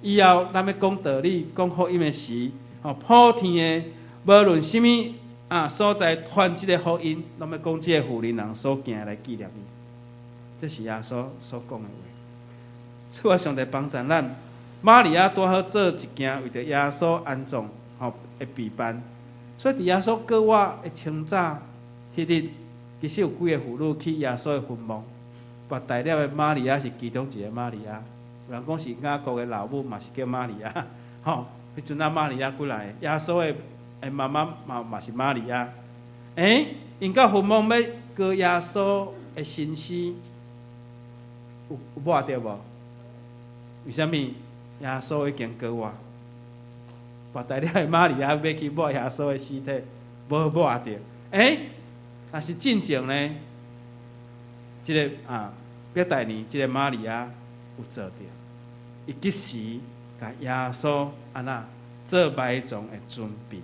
以後咱欲講道理、講福音的時，吼，普天的無論啥物啊所在傳這个福音，攏欲講這个婦人人所行來紀念伊。這是耶穌所講的話。所以上帝幫贊咱，瑪利亞拄好做一件為著耶穌安葬吼的備辦。所以佇耶穌過活的清早，彼日其實有幾个婦女去耶穌的墳墓，跋大粒的瑪利亞是其中一个瑪利亞。有人講是雅各的老母嘛是叫瑪利亞，吼，彼陣啊瑪利亞過來，耶穌的媽媽嘛是瑪利亞。欸，𪜶到墳墓欲割耶穌的身屍，有抹著無？為啥物？耶穌已經過活，跋大粒的瑪利亞欲去抹耶穌的屍體，無抹著。欸，但是進前呢，這个啊，伯大尼這个瑪利亞有做著，伊及時共耶穌按怎做埋葬的準備，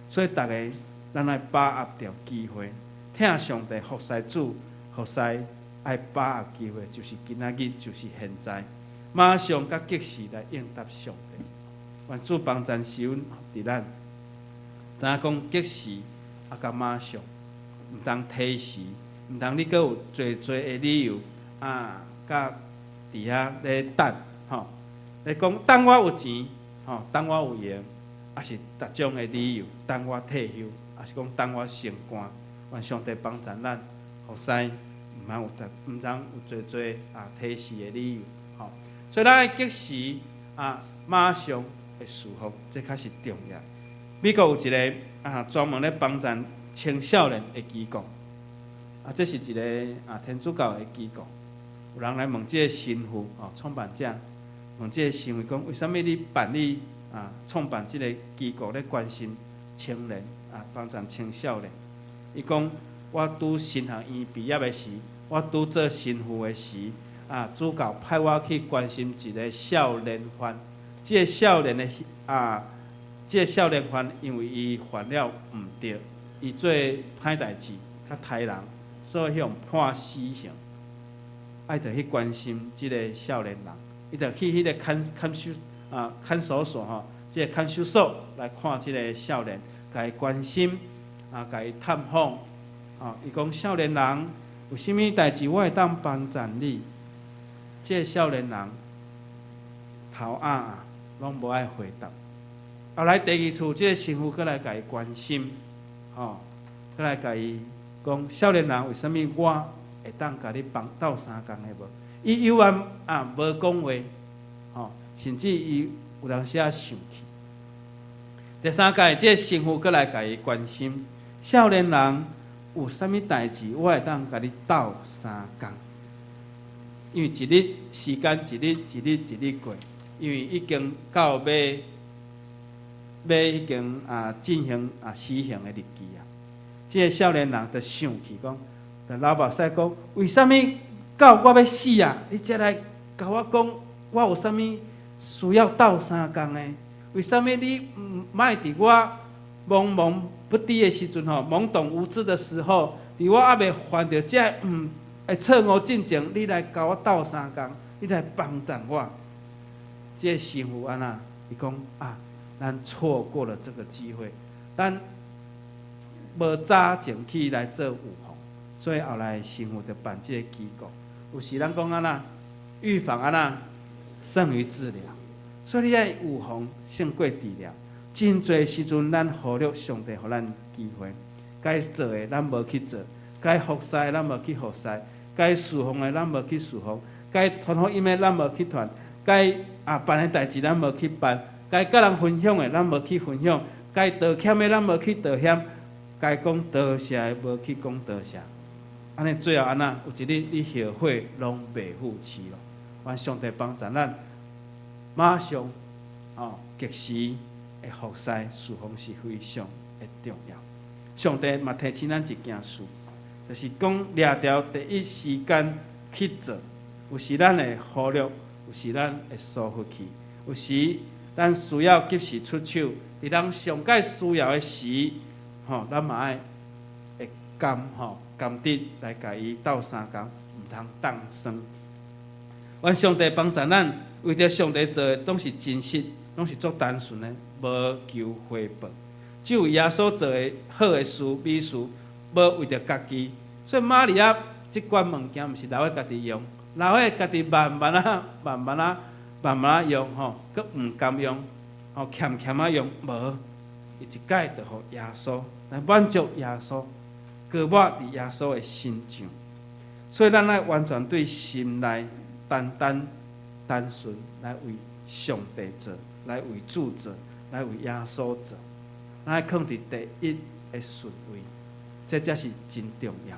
所以逐家咱愛把握著機會，疼上帝服侍主，服侍愛把握機會，就是今仔日，就是現在，馬上佮及時來應答上帝。願主幫贊賜恩佇咱，知影講及時啊，佮馬上，毋通推遲，毋通你閣有濟濟的理由啊，佮佇遐咧等，吼，咧講等我有錢，吼，等我有閒，抑是逐種的理由，等我退休，抑是講等我升官，願上帝幫贊咱，服侍毋通有濟濟啊推辭的理由，吼。所以咱愛及時啊，馬上的侍奉，這較是重要。美國有一个啊，專門咧幫贊青少年的機構，啊，這是一个啊天主教的機構。有人來問這个神父哦，創辦者問這个神父講：為啥物你辦理啊創辦這个機構咧關心青年啊，幫贊青少年？伊講：我拄神學院畢業的時，我拄做神父的時，啊，主教派我去關心一个少年犯。這个少年的啊，這个少年犯因為伊犯了毋對，伊做歹代誌，較刣人，所以予人判死刑。愛著去關心這个少年人，伊就去彼个看守啊看守所吼，這个看守所來看這个少年，共伊關心啊，共伊探訪。啊，伊講少年人有啥物代誌，我會當幫贊你。這个少年人頭壓壓，攏無愛回答。後來第二次，這个神父閣來共伊關心，吼，閣來共伊講，少年人為啥物我會當共你幫鬥相共的無？伊猶原啊無講話，吼，甚至伊有當時仔生氣。第三擺，這个神父閣來共伊關心，少年人有啥物代誌，我會當共你鬥相共。因為一日時間一日一日一日過，因為已經到欲已經啊進行啊死刑的日期啊。這个少年人就生氣講，就流目屎講，為啥物到我欲死啊？你才來共我講，我有啥物需要鬥相共的？為啥物你毋莫佇我茫茫不知的時陣吼，懵懂無知的時候，佇我猶未犯著這毋的錯誤進前，你來共我鬥相共，你來幫贊我。這个神父按怎？伊講啊，咱錯過了這個機會，咱無早前去來做預防，所以後來神父就辦這个機構。有時咱講按怎，預防按怎勝於治療，所以你愛預防勝過治療。真濟時陣，咱忽略上帝予咱機會，該做的咱無去做，該服侍的咱無去服侍，該侍奉的咱無去侍奉，該傳福音的咱無去傳，該辦的代誌咱無去辦，該佮人分享的咱無去分享，該道歉的咱無去道歉，該講多謝的無去講多謝。按呢最後按怎？有一日你後悔攏袂赴遲咯。願上帝幫助咱，馬上及時的服侍侍奉是非常的重要。上帝嘛提醒咱一件事，就是講掠著第一時間去做，有時咱會忽略，有時咱會疏忽去，有時咱需要及時出手，佇人上蓋需要的時，咱嘛愛會甘甘得來共伊鬥相共，毋通擋酸。願上帝幫助咱，為著上帝做的，攏是真實，攏是足單純的，無求回報。只有耶穌做的好的事、美事，無為著家己。所以瑪利亞這款物件，毋是留予家己用，留予家己慢慢仔、慢慢仔、慢慢仔用吼，閣毋甘用，儉儉仔用，無，伊一擺就予耶穌來滿足耶穌，膏抹佇耶穌的身上。所以咱愛完全對心內單單單純來為上帝做，來為主做，來為耶穌做。咱愛囥佇第一的順位，這才是真重要。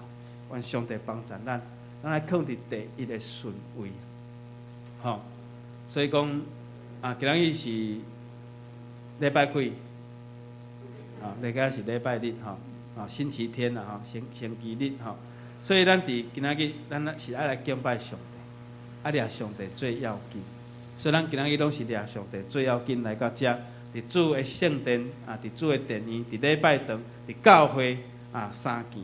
願上帝幫助咱，咱愛囥佇第一的順位。所以講今仔日是禮拜幾？禮拜是禮拜日吼，星期天啦吼，星期日吼。所以咱佇今仔日，咱是愛來敬拜上帝，掠上帝最要緊。所以咱今仔日攏是掠上帝最要緊來到遮，佇主的聖殿，佇主的殿院，佇禮拜堂，佇教會相見。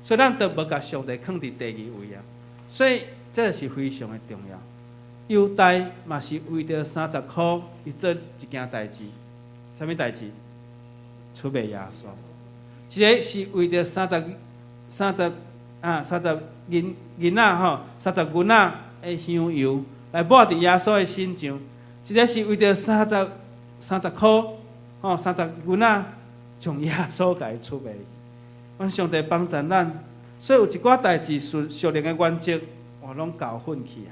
所以咱都無共上帝囥佇第二位啊。所以這是非常的重要。猶大嘛是為著30箍，伊做一件代誌，啥物代誌？出賣耶穌。一个是為著三十銀仔吼，30銀仔的香油來抹佇耶穌的身上。一个是為著三十箍吼，30銀仔，將耶穌共伊出賣。願上帝幫助咱，所以有一寡代誌屬屬靈的原則，我攏搞混去啊。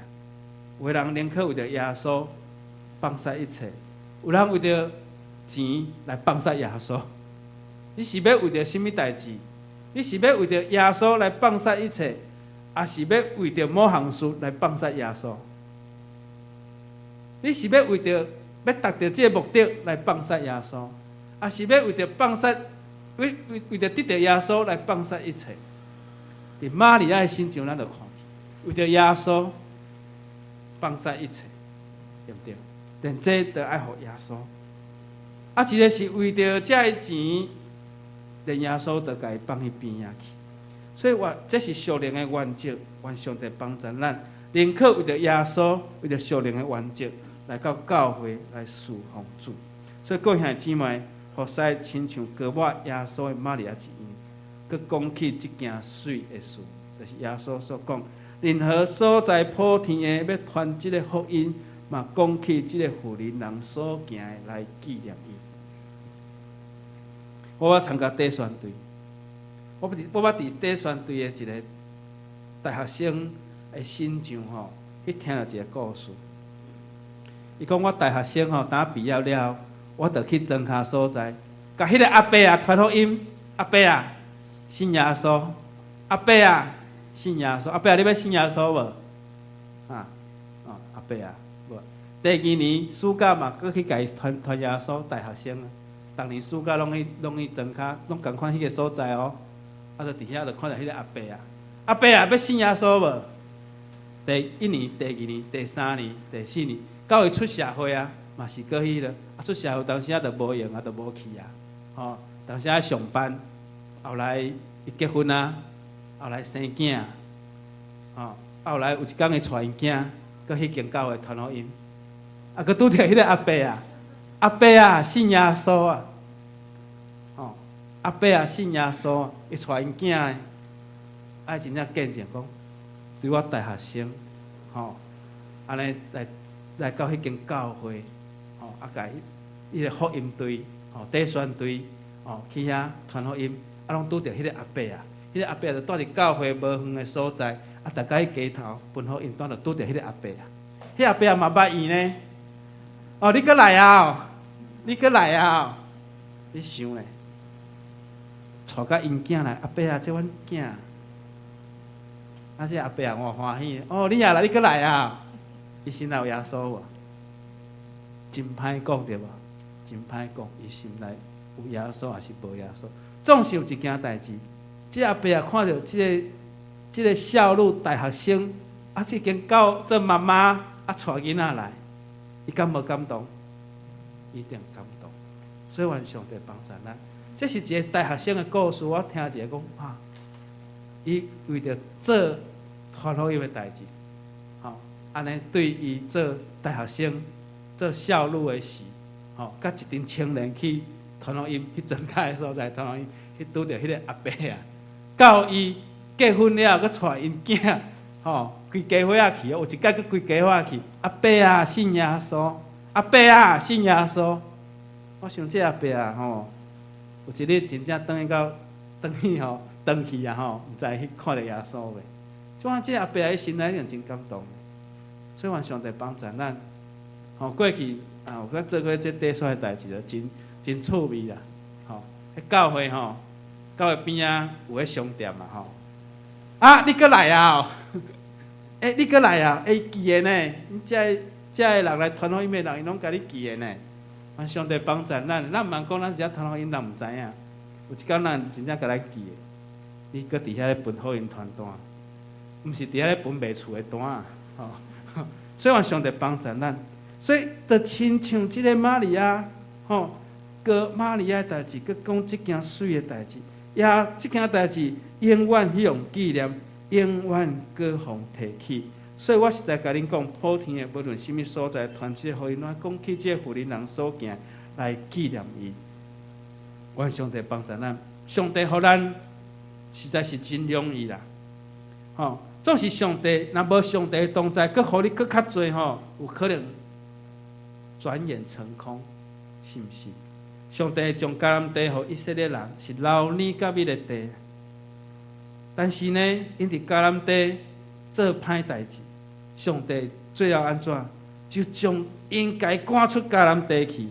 有的人寧可為著耶穌放捨一切，有人為著錢來放捨耶穌。你是欲為著啥物代誌？你是欲為著耶穌來放捨一切，抑是欲為著某項事來放捨耶穌？你是欲為著欲達著這个目的來放捨耶穌，抑是欲為著放捨為為為著得著耶穌來放捨一切？佇瑪利亞的身上，咱就看見，為著耶穌放捨一切，對毋對？連這都愛予耶穌。一个是為著這个錢，連耶穌都共伊放彼邊仔去。所以話，這是屬靈的原則，願上帝幫助咱，寧可為著耶穌，為著屬靈的原則，來到教會來侍奉主。所以各位兄弟姊妹，服侍親像膏抹耶穌的瑪利亞一樣，閣講起這件媠的事，就是耶穌所講，任何所在普天的欲傳這个福音，嘛講起這个婦人人所行的來紀念伊。我捌參加短宣隊，我捌佇短宣隊的一个大學生的身上吼，去聽著一个故事。伊講我大學生吼，當畢業了後，我就去莊跤所在，共彼个阿伯啊傳福音，阿伯啊信耶穌，阿伯啊信耶穌，阿伯啊你欲信耶穌無？阿伯啊無。第二年暑假嘛，閣去共伊傳傳耶穌，大學生啊，逐年暑假攏去莊跤，攏仝款彼个所在哦。就佇遐就看著彼个阿伯啊，阿伯啊，欲信耶穌無？第一年、第二年、第三年、第四年，到伊出社會啊，嘛是閣彼囉。出社會當時仔就無閒啊，就無去啊。當時愛上班，後來伊結婚啊，後來生囝，後來有一工伊帶𪜶囝，閣彼間教會傳福音，閣拄著彼个阿伯啊，阿伯啊，信耶穌啊，阿伯啊，信耶穌，伊帶𪜶囝的，真正見證講，對我大學生，按呢來到彼間教會，吼，啊，共彼个福音隊，吼，短宣隊，吼，去遐傳福音，啊，攏拄著彼个阿伯啊，彼个阿伯就蹛佇教會無遠的所在，啊，逐家去街頭分福音，拄著拄著彼个阿伯啊，彼阿伯嘛捌伊呢，哦，你閣來啊？你閣來啊？你想咧，帶佮𪜶囝來，阿伯啊，這阮囝，啊，這阿伯啊，我歡喜，哦，你也來，你閣來啊？伊心內有耶穌無？真歹講對無？真歹講，伊心內有耶穌抑是無耶穌？總是有一件代誌，這阿伯啊看著這個少女大學生，啊，這已經到做媽媽，啊，帶囡仔來，伊敢無感動？一定感動。所以願上帝幫助咱。這是一個大學生的故事，我聽一個講啊，伊為著做傳福音的代誌，吼，按呢對伊做大學生、做少女的時，吼，佮一陣青年去傳福音，去莊跤的所在傳福音，去拄著彼個阿伯啊，到伊結婚了，閣帶𪜶囝，吼，規家伙仔去，有一擺閣規家伙仔去，阿伯啊，信耶穌，阿伯啊，信耶穌。我想這阿伯啊，吼，有一日真正轉去到轉去吼，轉去啊吼，毋知去看著耶穌未？這款這阿伯啊，伊心內一定真感動。所以願上帝幫助咱，吼，過去啊，有咱做過這短宣的代誌，就真真趣味啦，吼。彼教會吼，教會邊仔有彼商店嘛吼。啊，你閣來啊？欸，你閣來啊？欸，記的呢？你這个這个人來傳福音的人，伊攏共你記的呢。願上帝幫助咱，咱毋通講咱遮傳福音，人毋知影。有一工人真正共咱記的，你閣佇遐咧分福音傳單，毋是佇遐咧分賣厝的單啊！吼，所以願上帝幫助咱。所以，就親像這個瑪利亞，吼，閣瑪利亞的代誌，閣講這件媠的代誌，也這件代誌永遠彼用紀念，永遠閣予提起。所以我實在共恁講，普天的無論啥物所在，傳這個福音，攏講起這個婦人人所行來紀念伊。願上帝幫助咱，上帝予咱實在是真容易啦，吼！總是上帝，若無上帝同在，閣予你閣較濟吼，有可能轉眼成空，是毋是？上帝將迦南地予以色列人，是流奶佮蜜的地，但是呢，𪜶佇迦南地做歹代誌。上帝最後按怎？就將𪜶共趕出迦南地去。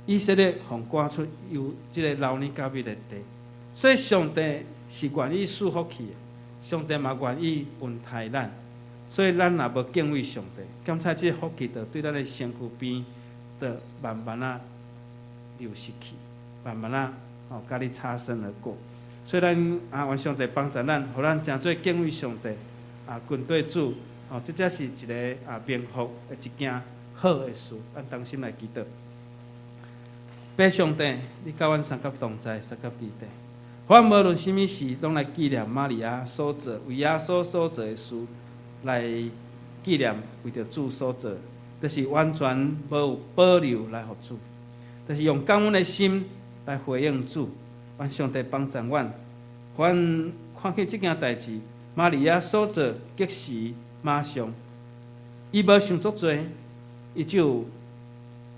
以色列予趕出有這个流奶佮蜜的地，所以上帝是願意賜福氣的，上帝嘛願意恩待咱。所以咱若無敬畏上帝，感覺這个福氣就對咱的身軀邊，就慢慢仔流失去，慢慢仔吼佮你擦身而過。所以咱啊，願上帝幫助咱，予咱誠做敬畏上帝啊，跟綴主。哦，這才是一個啊，蒙福的一件好的事。咱同心來祈禱。父上帝，你佮阮相佮同在，相佮佇底。阮無論啥物事，攏來紀念瑪利亞所做，為耶穌所做的事，來紀念為著主所做，就是完全無有保留來予主，就是用感恩的心來回應主。願上帝幫助阮，阮看見這件代誌，瑪利亞所做，即時馬上，伊無想足濟，伊就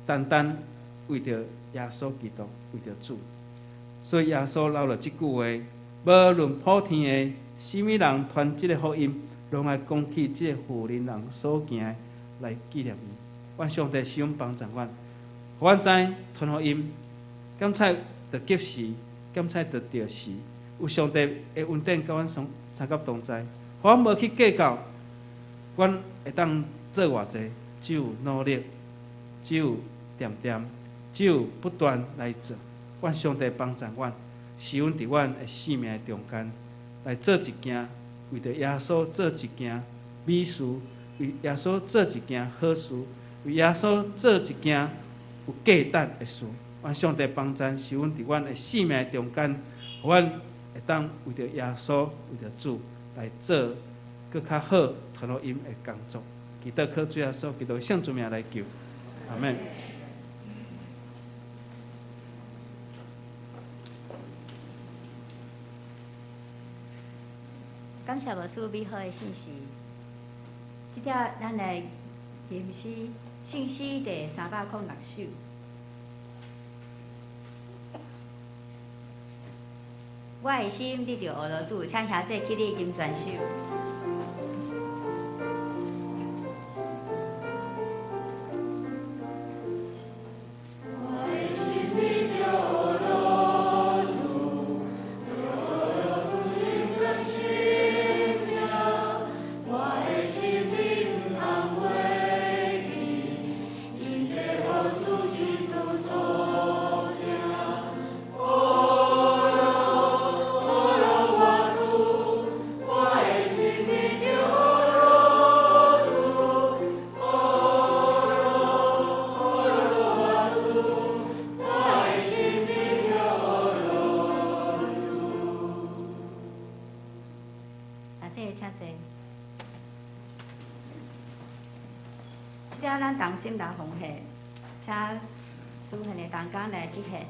單單為著耶穌基督，為著主，所以耶穌留落這句話：無論普天的啥物人傳這个福音，攏愛講起這個婦人人所行的來紀念伊。願上帝使阮幫助阮，予阮知傳福音，敢才著及時，敢才著著時，有上帝的恩典佮阮相相佮同在，予阮無去計較。阮會當做偌濟，只有努力，只有恬恬，只有不斷來做。願上帝幫助阮，使阮佇阮的生命中間來做一件為著耶穌做一件美事，為耶穌做一件好事，為耶穌做一件有價值的事。願上帝幫助，使阮佇阮的生命中間，予阮會當為著耶穌、為著主來做閣較好傳福音的工作。祈禱靠主耶穌基督聖主名來求，阿們。感謝牧師美好的信息。這條咱來吟詩。聖詩第306首。我的心得著呵咾主，請兄弟起立金全首。阿姐，請坐。這下咱同心來奉獻，請司獻的同工來接獻。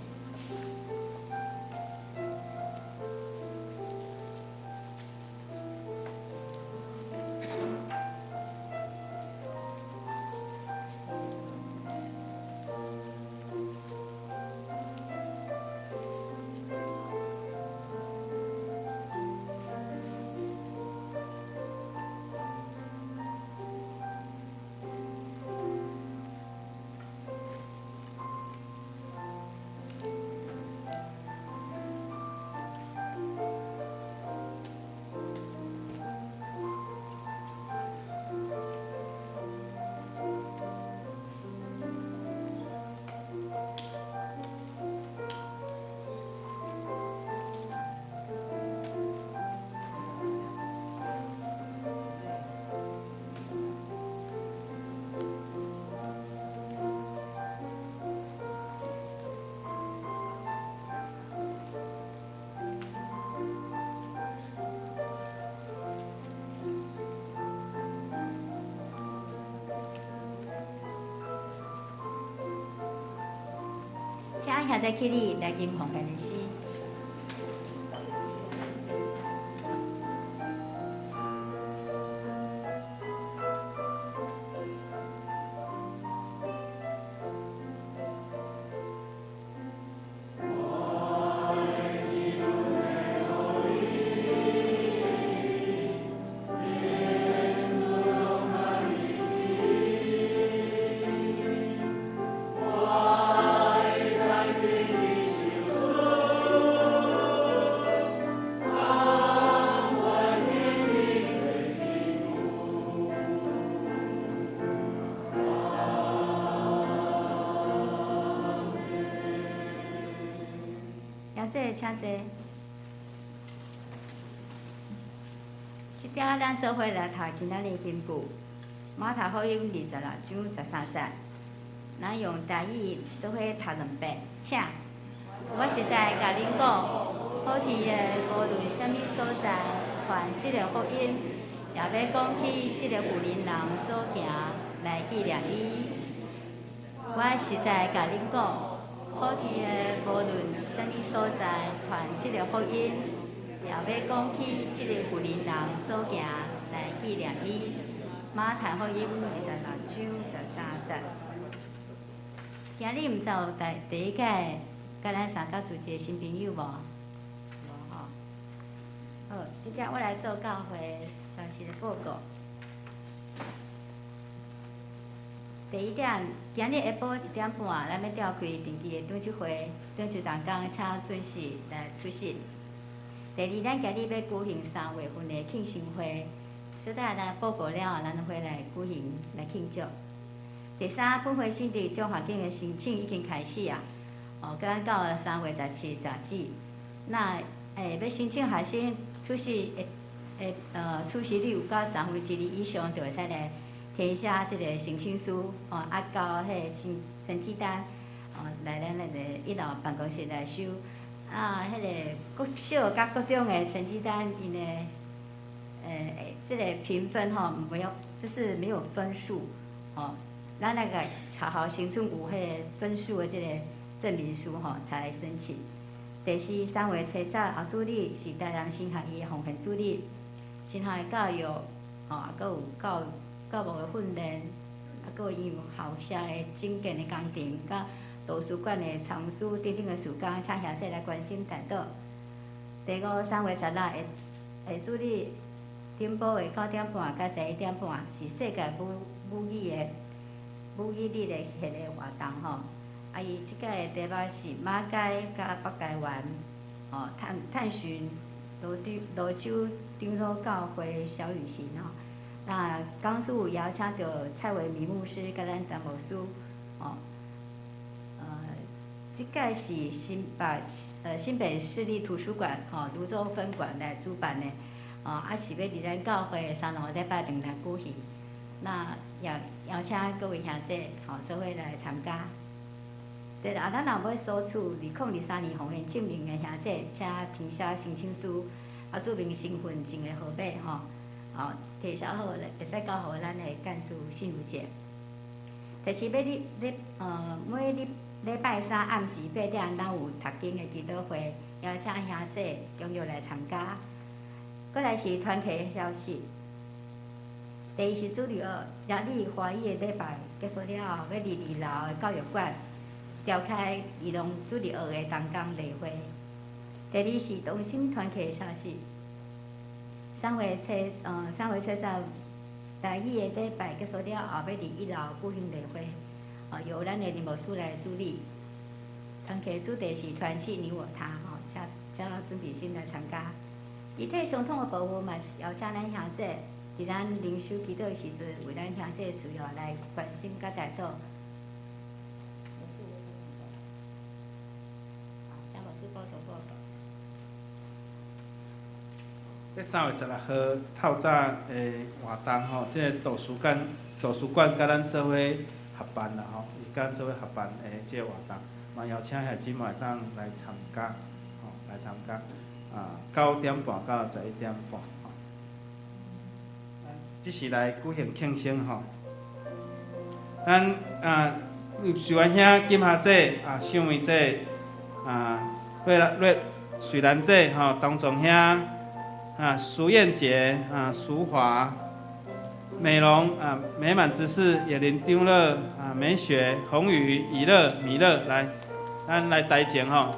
請兄弟起立來吟奉獻的詩。兄弟，請坐。這點咱做伙來讀今仔日的經句，馬太福音26章13節。咱用台語做伙讀兩遍，請。我實在共恁講，普天的無論啥物所在，傳這个福音，也欲講起這个婦人人所行來紀念伊。我實在共恁講，普天的無論啥物所在，傳這个福音，也欲講起這个婦人人所行來紀念伊。馬太福音26章13節。今日毋知有第一屆佮咱相佮組織的新朋友無？無吼。好，這點我來做教會消息的報告。第一點，今日下晡1點半，咱欲召開定期的長執會，長執同工請準時來出席。第二，咱今日欲舉行3月份的慶生會，小等咱報告了後，咱會來舉行來慶祝。第三，本會新的獎學金的申請已經開始啊，哦，佮咱到3月17截止。那欲申請學生出席出席率有到2/3以上，就會使來填寫這个申請書，哦，啊，交彼个成績單，哦，來咱那個一樓辦公室來收。啊，彼个國小佮國中的成績單，𪜶的這个評分吼，沒有，就是沒有分數，哦。咱那個學校申請有彼个分數的這个證明書吼，才來申請。第四，3月初十後主日是台南神學院的奉獻主日，神學的教育，吼，啊，閣有教牧的訓練，閣有因校舍的整建的工程，佮圖書館的藏書等等的事工，請兄姊來關心代禱。第五，3月16的的主日，頂晡的9點半到11點半，是世界母語日的彼个活動吼。啊，伊這擺的題目是馬偕佮北台灣，吼探尋蘆洲長老教會小旅行吼。那講師有邀請著蔡維明牧師佮咱陳牧師，吼。這擺是新北市立圖書館吼蘆洲分館來主辦的，吼，啊是欲佇咱教會三兩個禮拜堂來舉行。那也邀請各位兄姊吼做伙來參加。對啦，啊，咱若欲索取2023年奉獻證明的兄姊，請填寫申請書，啊，註明身份證的號碼吼，吼，填寫好會使交予咱的幹事信如姐。第四，欲禮禮每禮禮拜三暗時8點，咱有讀經的祈禱會，邀請兄姊踴躍來參加。閣來是團體的消息。第一是主日學，日禮華語的禮拜結束了後，欲佇二樓的教育館召開兒童主日學的同工例會。第二是同心團契的消息。3月初十台語的禮拜結束了後，欲佇一樓舉行例會，由咱的林牧師來主禮。團契主題是團契你我他，吼，請準備心來參加。肢體傷痛的部分嘛，是邀請咱兄姊佇咱靈修祈禱的時陣，為咱兄姊需要來關心佮代禱。請牧師補充報告。這3月16號透早的活動吼，這个圖書館佮咱做伙合辦啦吼，伊佮咱做伙合辦的這个活動，嘛邀請兄姊妹會當來參加，吼，來參加，啊，9點半到11點半，吼。這是來舉行慶生吼。咱啊，秀元兄、金霞姐啊、秀梅姐啊、瑞瑞水蘭姐吼、董總兄啊、蘇燕姐啊、淑華、美容啊、美滿之事、野林長老啊、美雪、紅雨、以樂、米樂來，咱來台前吼。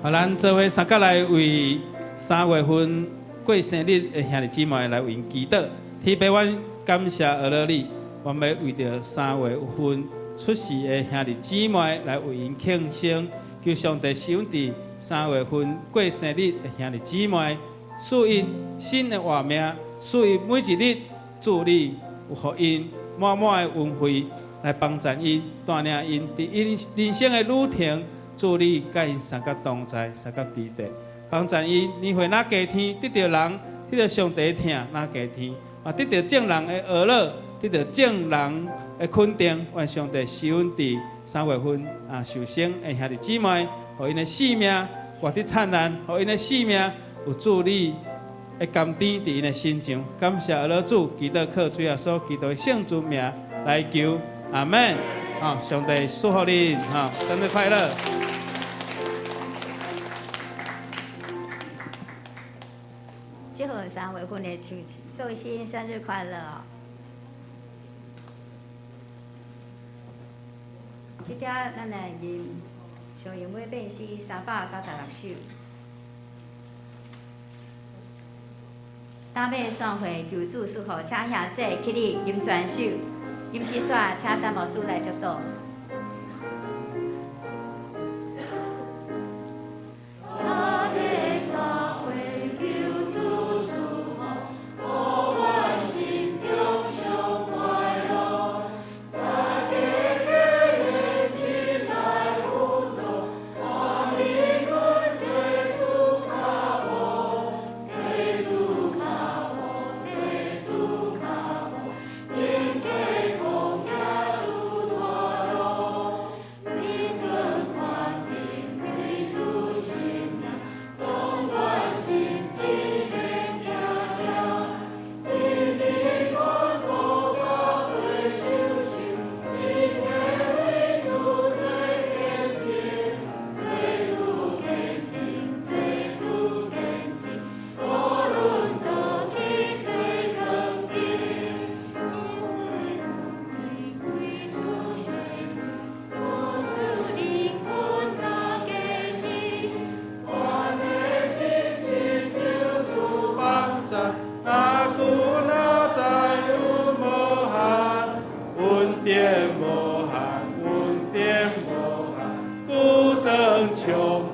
好，咱做伙三角來為3月份過生日的兄弟姊妹來為𪜶祈禱。天父，阮感謝阿樂你，阮欲為著3月份出世的兄弟姊妹來為𪜶慶生，求上帝賜阮佇3月份過生日的兄弟姊妹，賜𪜶新的活命，賜𪜶每一日主你有予𪜶滿滿的恩惠來幫助𪜶，帶領𪜶佇𪜶人生的旅程。主你佮𪜶相佮同在，相佮佇咧，幫助𪜶年歲若加添，得著人，得著上帝疼，若加添，啊，得著眾人的呵咾，得著眾人的肯定，願上帝賜阮佇3月份啊受生的兄弟姊妹，予𪜶的生命活得燦爛，予𪜶的生命有主你的甘甜佇𪜶的身上。感謝阿樂主，祈禱靠主耶穌基督的聖尊名來求，阿門。啊，上帝祝福恁，哈，生日快樂！祝賀3月份的壽星生日快樂！這條咱來吟上詠美變詩396首。大尾散會求主賜福，請兄姊起立吟全首，吟詩煞請陳牧師來祝禱。主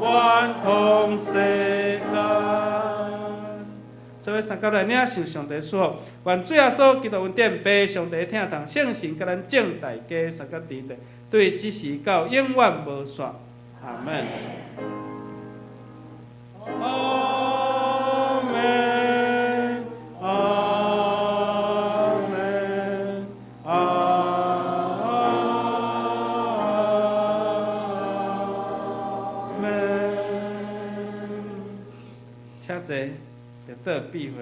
滿通世間。做伙三甲來領受上帝賜福，願主耶穌基督恩典、父上帝疼痛、聖神佮咱眾大家相佮佇咧，對這時到永遠無煞。阿門。阿門，阿門，阿門。請坐，就倒閉會。